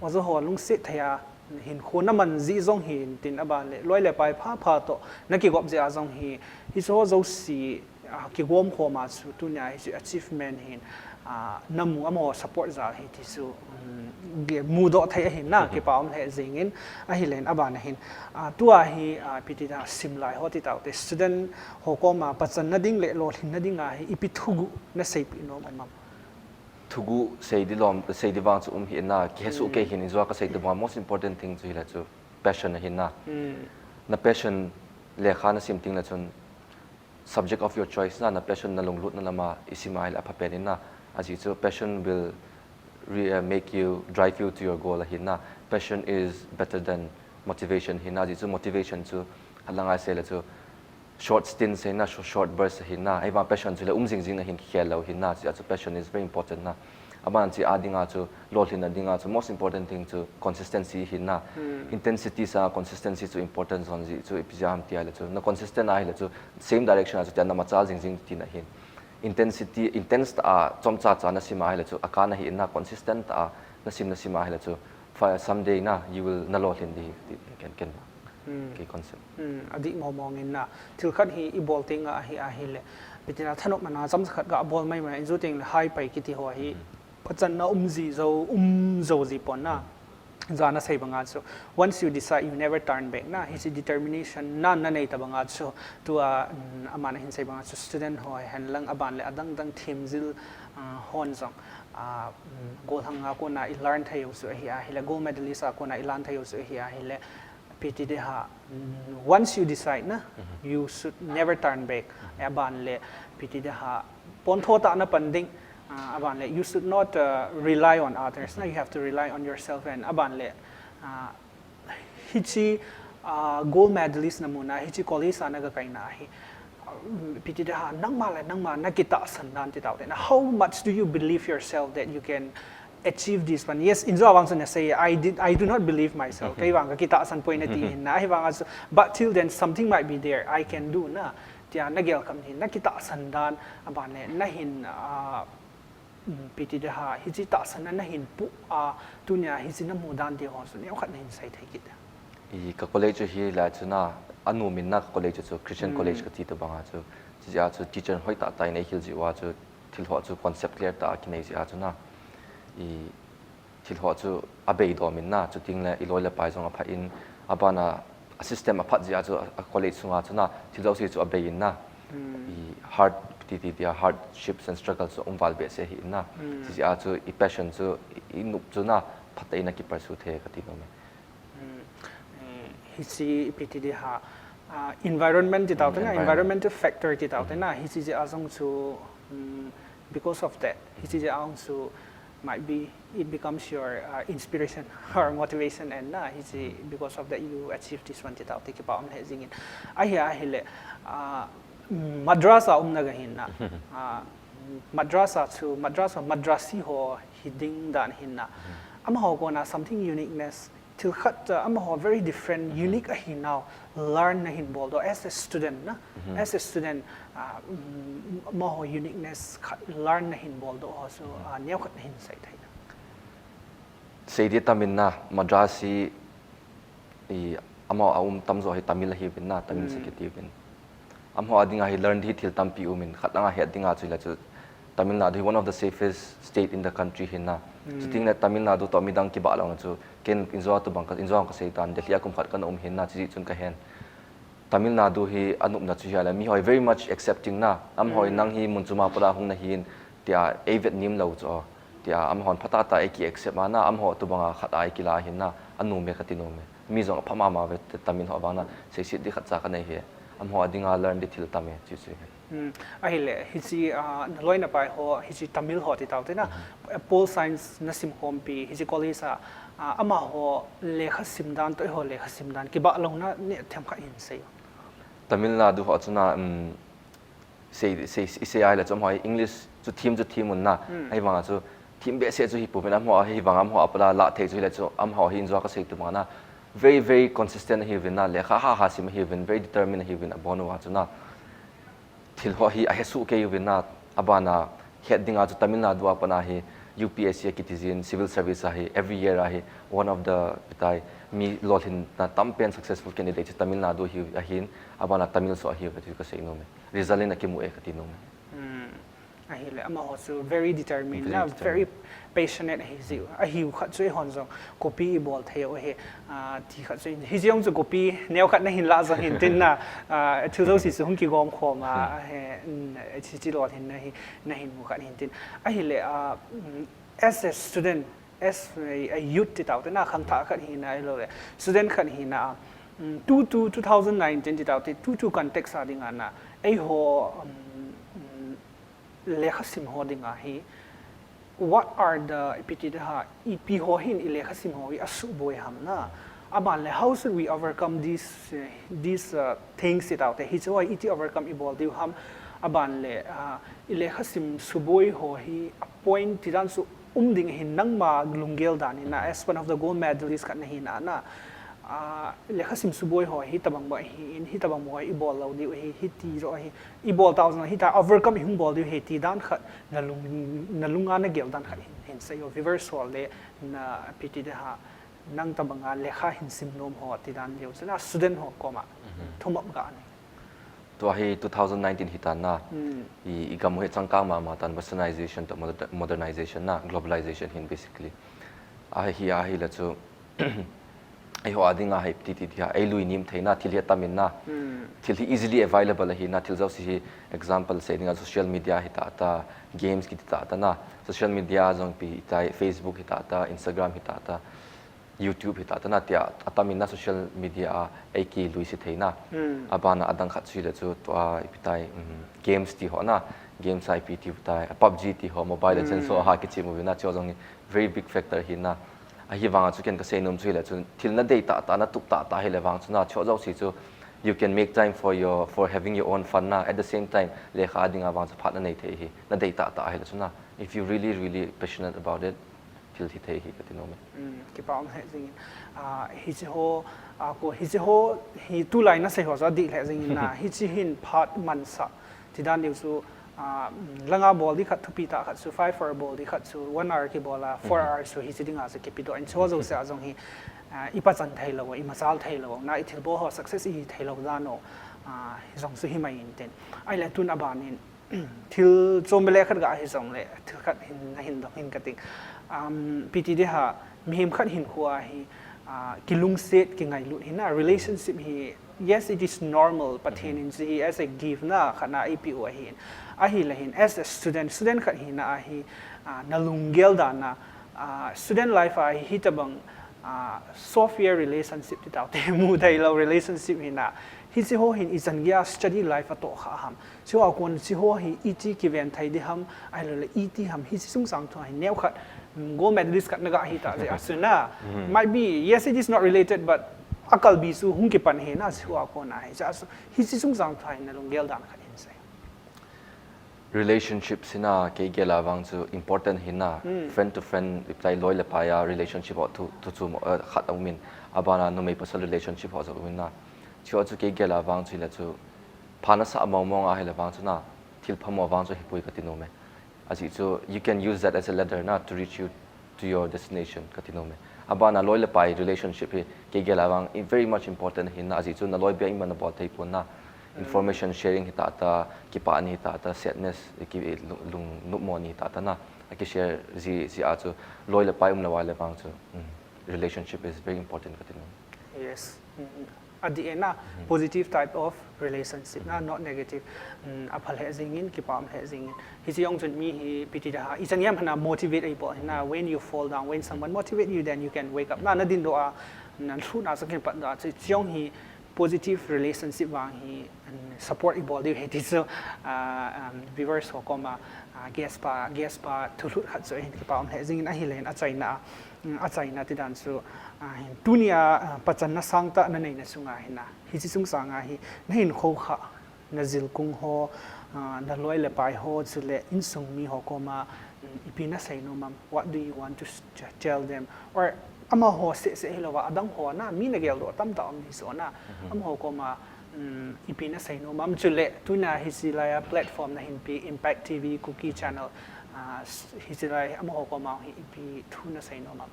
oja ho lungset thei a, hinkho na man jeh jong hin tin, aban le loi le pai pha pha toh na kigop jeh a jong hi, hiche ho jouse, ah, kigom khom a chu tunia hiche achievement hin, ah, na mu, amaho support jal hi ti chu, um, ge-, mudoh thei ahin na, kipa um lheh jing in, ahile in aban a hin, ah, tua hi, ah, ipi ti da, sim lai ho ti tau te, student ho koma pachan na ding le lolhin na ding a hi ipi thuguh na seipeh nom um am? Thuguh sei di lom, sei di vang chu um hi na, kihe soh kei hin, ijua ka sei tobang a most important thing chu hile chu passion ahi na. Na passion lekha na sim ting le chun subject of your choice na, na passion na lunglutna lam a i sim a ahile apha pen in na. Ajeh chu passion will re-, uh, make you, drive you to your goal ahi na. Passion is better than motivation hi na. Ajeh chu motivation chu Alanga sei le chu short stint sei na, short, short burst sei na. Ahivang passion chu le um jing jing na hin khel lou hin na. Chu, chu passion is very important na. Aban chu a dinga chu, lolhinna dinga chu, most important thing chu consistency hin na. Intensity sa consistency chu important zon ji chu ipi jam ti a le chu. Na consistent a hi le chu, same direction a chu, tia na machal jing jing ti na hin. Intensity, intense ta a, chomcha cha na sim a hi le chu, a ka na hi na consistent ta a, na sim na sim a hi le chu, fa-, someday na, you will na lolhin di ti ken ken. Kei concept. Hmm, adih mong mong in na. Thil khat hi i bol teng a hi a hi le. Pitina thanop mana chomcha khat ga bol mai mai in ju teng le hai pai kiti ho hi. Pachan na um ji jo, um jo ji pon na. Jana sei banga chu. Once you decide, you never turn back na. Hichi determination na na nei ta banga chu. Tua, mm, amana hin sei banga chu student ho hen lang aban le adang dang thim jil, ah, hon jong. Ah, mm, gold hang a kona i learn thei u chu ahi a hi le. Gold medalist a kona i learn thei u chu ahi a hi le. Piti de ha, mm, once you decide na, you should never turn back. Aban le, piti de ha, pon tho ta na pan ding, ah, aban le, you should not, uh, rely on others na, you have to rely on yourself and aban le, ah, hichi, ah, gold medalist na muna, hichi college a na ga kai na hi, ah, piti de ha, nangma le, nangma na kitahsan dan ti tau te na. How much do you believe yourself that you can achieve this one? Yes, in jo vang chu na sei, I did, I do not believe myself. Kei vang ka kitahsan poi na ti hin na, hi vang a chu, but till then something might be there I can do na. Tia na gel kam hin, na kitahsan dan, aban le, na hin, ah, mm, piti de ha, hichi tahsan na, na hin pu, ah, tunia hichi na mu dan ti ho chu, neo khat na hin sei thei kit. I ka college chu hi la chu na, anu min na ka college chu Christian college ka ti ta banga chu, chi a chu teacher hoi ta ta in ei hil ji wa chu, thil ho chu concept clear ta a kinei ji a chu na. I thil ho chu a bei dom in na, chuting le i loi le pai jong a pha in, abana a system a phat ji a chu a college sunga chu na, thil jouse chu a bei in na. I hard ti ti ti a hardships and struggles chu um val behseh hi in na. Chi ji a chu i passion chu i, i nup chu na, phat in na ki pursue thei ka ti nom e. Mm, eh, hichi piti de ha, ah, environment ti tau te na, environmental factor ti tau te na, hichi ji a jong chu, mm, because of that, hichi ji a jong chu might be it becomes your, uh, inspiration or motivation and na, hichi because of that you achieve this one ti tau te kipa um le jing in. Ahi a hi le, ah, madrasa um na ga hin na, ah, madrasa chu, madrasa, madrasi ho hi ding dan hin na. Amaho kona something uniqueness, thil khat, uh, amaho very different, unique ahi nau, learn na hin bol do as a student na, as a student, uh, mm, amaho uniqueness khat learn na hin bol do ho chu, uh, neo khat na hin sei thei na. Sei di tam in na, madrasi, i, amaho a um tam jo hi Tamil ahi vin na, Tamil secretary vin. Amaho a dinga hi learn di thil tampi um in, khat langa het dinga chu le chu Tamil Nadu hi one of the safest state in the country hin na. Chuting le Tamil Nadu to midang kibah lou na chu, ken in jo tu bang ka, in jo ka sei tan, Delhi a kum khat ka na um hin na, chi chun ka hen. Tamil Nadu hi a nupna chu hi a le, mi hoi very much accepting na, amaho hi nang hi mun chuma pa da hung na hin, tia ei vet nim lou chu. Tia, amahon phatah tah a ei ki accept a na, amaho tobanga khat a ei kila ahin na, a nom e kati nom e. Mi jong apha mama ve, Tamil ho vang na, seiset di khatcha kanei e. Amaho a dinga learn di thil tam e, chuchu hi. Hmm, ahile, hiche, ah, naloi napai ho, hiche Tamil ho ti tau te na, Pol Science nasim khompi, hiche college a, ah, amaho lekha sim dan toh eiho lekha sim dan kibah louna neh themkhat hin seiyo. Tamil Nadu ho chu na, um, Sei, sei, i sei ahile chu amaho English chu them chu them un na. Hmm. Ahivanga chu them behseh chu hipouvin amaho, ahivanga amaho a pat a lah thei chu hile chu amaho hi in jong kasei tobang na. Very, very consistent ahiuvin na, lekha ha ha sim ahiuvin, very determined ahiuvin abon uva chu na. Thil ho hi ahesoh kei uvin na, abana het dinga chu Tamil Nadu a pat a hi U P S C a kiti jin, civil service a hi, every year a hi, one of the, ipi tai, mi lolhinna tam pen successful candidate chu Tamil Nadu hi ahin, abana Tamil soh ahiuve ti kasei nom e. Result in akimu e kati nom e. Hmm. Ahile, amaho chu very determined, very na, determined, very passionate ahi jeh u. Ahiu khat chu eihon jong copy ibol thei u ahi, ah, ti khat chu, hiche jong chu copy neo khat nahin lah jong hin tin na, ah, thil jouse chu hung kigom khom a, hmm, ahi, mm, hiche lolhinna hi nahin mu khat hin tin. Ahile, ah, mm, as a student, as a, a youth ti tau te na, khangthah khat hina ahilou le student khat hina, um, tu tu two thousand nineteen ti tau te, tu tu context a dinga na, eiho, um, um, lekha sim ho dinga hi, what are the, ipi ti da ha, ipi ho hin i lekha sim ho hi asuboi ham na, Aban le, how should we overcome these, uh, these uh, things ti taute? Hiche ho hi iti overcome ibol diu ham? Aban le, uh, ilekha sim suboi ho hi a point ti dan chu um ding ahin, nangma lunggel dan in na, as one of the gold medalist khat nahi na na. Uh, lekha sim suboi ho hi tabang bou ahin, hi tabang bou ibol lou diu ahi, hiti joh ahi, ibol tau jong hita overcome ihung bol diu ahi ti dan khat, na lung, na lunga nagel dan khat hin, hin seiyo, viewers ho le na P T Deha, nang tabanga lekha hin sim nom ho ti dan leu chun a student ho koma thumop ga nei. Tua hi two thousand nineteen hi tan na, i, i gam hi changkang mama tan, westernization to moder-, modernization na, globalization hin basically. Ahi, ahi la chu, eiho a dinga hi ti ti dia, ei lui nim theina, thil hi tam in na, thil hi easily available ahi na, thil jouse hi, example, sei dinga social media hi ta ta, games kiti ta ta na, social media jong pi tai, Facebook hi ta ta, Instagram hi ta ta, YouTube hi ta ta na, tia, a tam in na social media a ei ki lui si theina. Abana adang khat chu le chu tua ipi tai, um, games ti ho na, games a ipi ti tai, a PUBG ti ho, Mobile Legends ho ha kichi mu na, chu jong hi very big factor hi na. Ahi vanga chu ken ka sei nom chu hi le chu, thil na dei ta ta, na tup ta ta hi le vang chu na, chu jouse chu, you can make time for your, for having your own fun na. At the same time, lekha a dinga vang chu phat na nei thei hi, na dei ta ta hi le chu na. If you really, really passionate about it, thil thi thei hi ka ti nom e. Mm, kipa um lheh jingin. Ah, hiche ho, ah, ko, hiche ho, hi tulai na sei ho chu adih lheh jingin na, hiche hin phat mansah. Ti dan diu chu, ah, langa bol di khat thupi ta khat chu, five hour bol di khat chu, one hour kibol a, four hours chu hiche dinga chu kipe doh in, chu jouse a jong hi, ah, i pachan thei lou, i machal thei lou, na i thilbol ho success i thei lou dan u, ah, hi jong chu hi mai in tin. Ahile tun aban in, thil chom le khat ga hi jong le, thil khat hin, na hin dong hin ka ting. Um, P T Deha, mihem khat hinkho a hi, ah, kilungset, kingailut hi na, relationship hi, yes, it is normal, Pathen in chu hi as a gift na, khat na ei pe u ahin. Ahi le hin, as a student, student khat hi na a hi, ah, na lunggel dan na, ah, student life a hi, hi tabang, ah, software relationship ti tau te mu thei lou relationship hi na. Hiche ho hin ichan gei a study life a toh kha ham. Chu a kon chu ho hi iti kiven thei di ham, ahilou le iti ham, hiche sung sang thu hi neo khat, mm, gold medalist khat na ga hi ta jeh a chu na. Might be, yes, it is not related, but a kalbi chu hung kipan hi na chu a kon a hi. Chu a chu, hiche sung sang thu hi na lunggel dan khat hin sei. Relationship hi na kei gel a vang chu important hi na, friend to friend, ipi tai loi le pai a relationship ho thu, thu chu mo, eh, khat a um in, abana numei pasal relationship ho jong um in na. Chu a chu kei gel a vang chu hi le chu, pha na sah mong mong a hi le vang chu na, thil phamo vang chu hi poi ka ti nom e. Ajeh chu, you can use that as a ladder na to reach you to your destination ka ti nom e. Abana loi le pai relationship hi, kei gel a vang, i very much important hi na, ajeh chu na loi bia iman a bol thei pon na. Information sharing hi ta ta, kipah ni hi ta ta, sadness, ki, lung, lung nopmo ni hi ta ta na. A ki share ji, ji a chu, loi le pai um lou a le vang chu, mm, relationship is very important ka ti nom e. Yes. Mm, mm. Adih e na, positive type of relationship na, not negative. Mm, a pha lheh jingin, kipa um lheh jingin. Hiche jong chun mi hi P T Deha, ichan gei ham hi na motivate ei bol hi na, when you fall down, when someone motivate you, then you can wake up. Na, na din doh a, na lhut na sa kin pat doh a, chu, chu jong hi positive relationship vang hi, mm, support i bol diu ahi ti chu, ah, um, viewers ho koma, ah, guest pa, guest pa thulhut khat chu hin kipa um lheh jingin ahi le hin a chaina a. Mm, a chaina ti dan chu, ah, hin, tunia, ah, pachanna sangtah na neina sunga hi na, hiche sung sanga hi, na hinkho kha, na jilkung ho, ah, na loi le pai ho, chule insung mi ho koma, mm, ipi na sei nom am, what do you want to s-, ch-, tell them? Or amaho seh seh hilou a, adang ho na, mi na gel doh tamtah um di so na, amaho koma, um, ipi na sei nom am, chule, tuna hiche lai a platform na hin pe, Impact T V, Kuki Channel, ah, s-, hiche lai, amaho koma hi ipi thu na sei nom am.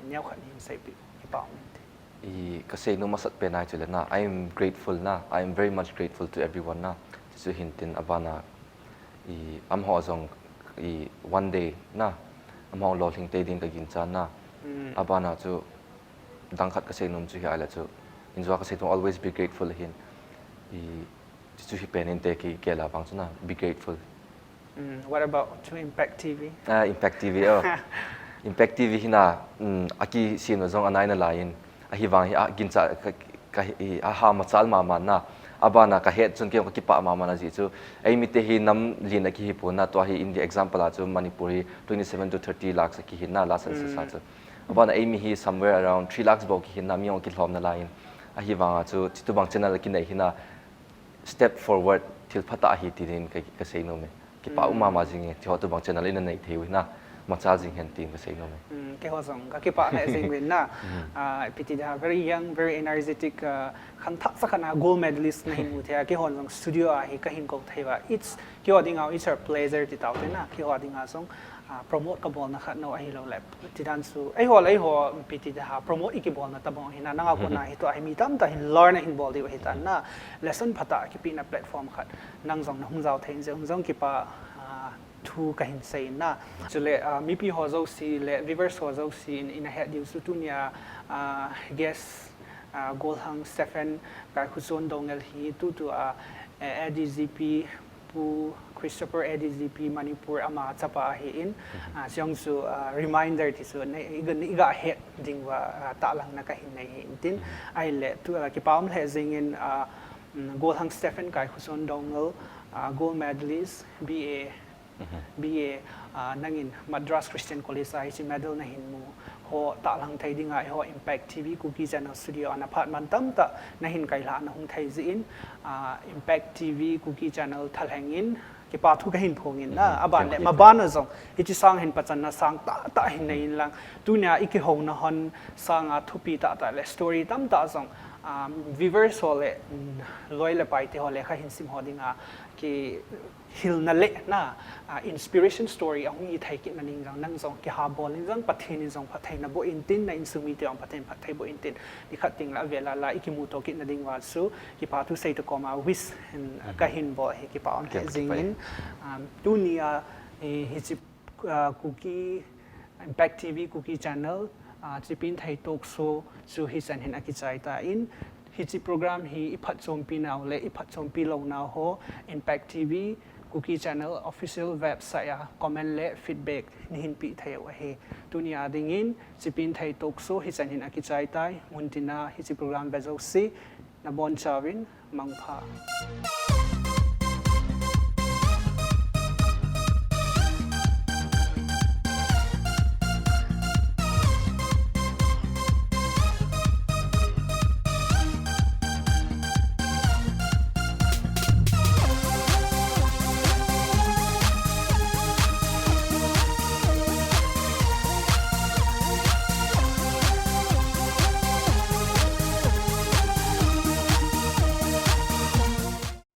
Neo khat hin seipeh, kipa um inte. I, ka sei nom masat pen a hi chu le na, I am grateful na, I am very much grateful to everyone na. Chu chu hin tin abana, i, amaho jong, i, one day na, amaho lolhing tei ding ka ginchat na. Mm. Abana chu, dang khat ka sei nom chu hi a le chu, in jua ka sei nom always be grateful hin. I, chu chu hi pen inte kei gel a vang chu na, be grateful. Mm, what about to Impact T V? Ah, Impact T V, oh. Impact T V hi na, mm, a kisem na jong a nai nalai in, ahi vang hi a ginchat ka, ka, i, a ha machal mama na, abana ka het chun kei ka kipah mama na jeh chu, ei mite hi nam lien a kihi pon na, tua hi in the example a chu Manipur hi twenty-seven to thirty lakhs a kihi na, la census a chu. Abana eimi hi somewhere around three lakhs bou kihin na, mi jong kilhom nalai in. Ahivanga chu, chutobang channel kinei hi na, step forward, thil phatah ahi tin ka, ka seinom e. Kipah um mama jing e, chutobang channel ina nei thei u hi na, macha jing hen tin ka seinom e. Hmm, keiho jong ka kipah lheh jing uvin na. Ah, ipi ti dia, very young, very energetic, ah, khangthah chakhat na gold medalist nahin mu thei a, keiho jong studio a hi kahin kou thei uva. It's, keiho dinga, it's a pleasure ti tau te na, keiho dinga jong, ah, promote kabolna khat nou ahilou le. Tidan chu, eiho le eiho, ipi ti dia, promote ikibolna tabang hi na, nanga kona hi tua hi mi tamtah hin learn ahin bol diu ahitan na, lesson phatah kipehna platform khat, nang jong nahung jao thei in jong, jong kipah, ah, thu kahin sei in na. Chule, ah, mipi ho jouse le viewers ho jouse in, ina het diu chu tunia, ah, guest, ah, Golhang Stephen Kaikhuson Doungel hi tutua, eh, A D G P Pu Christopher A D G P Manipur ama chapa ahin, ah, chujong chu, ah, reminder ti chu, na, iga, iga het ding uva, ah, tahlangna kahin nei ahin tin. Ahile, tu, ah, kipah um lheh jing in, ah, mm, Golhang Stephen Kaikhuson Doungel, ah, gold medalist, B A, B A, ah, nangin Madras Christian College a hiche medal nahin mu ho tahlang thei dinga eiho Impact T V Kuki Channel studio a naphat man tamtah nahin kailhah nahung thei jeh in, ah, Impact T V Kuki Channel thalheng in kipah thu kahin phong in na, aban le maban a jong, hiche sang hin pachatna sang tahtah hin nei in lang. Tunia ikihouna hon sanga thupi tahtah le story tamtah jong, ah, viewers ho le, mm, loi le pai te ho lekha hin sim ho dinga ki hilna le na, ah, inspiration story ahung hithei kitna ding jong, nang jong kiha bol in jong, Pathen in jong phatthei naboh in tin, na insung mite jong Pathen phatthei boh in tin, nikhat teng le avel a la ikimuto kitna ding uva chu, kipah thu seita koma wish hin, kahin bol hi kipah um lheh jing in, um, tunia, eh, hiche, ah, Kuki, Impact T V Kuki Channel, ah, Chipinthei Talk Show chu hichan hin akichai tan, hiche program hi iphatchompi nau le iphatchompi lou nau ho, Impact T V Kuki Channel official website a comment le feedback neihin peh thei u ahi. Tunia dingin Chipinthei Talk Show hichan hin akichai tai, muntina hiche program ve jouse, nabonchauvin mangpha.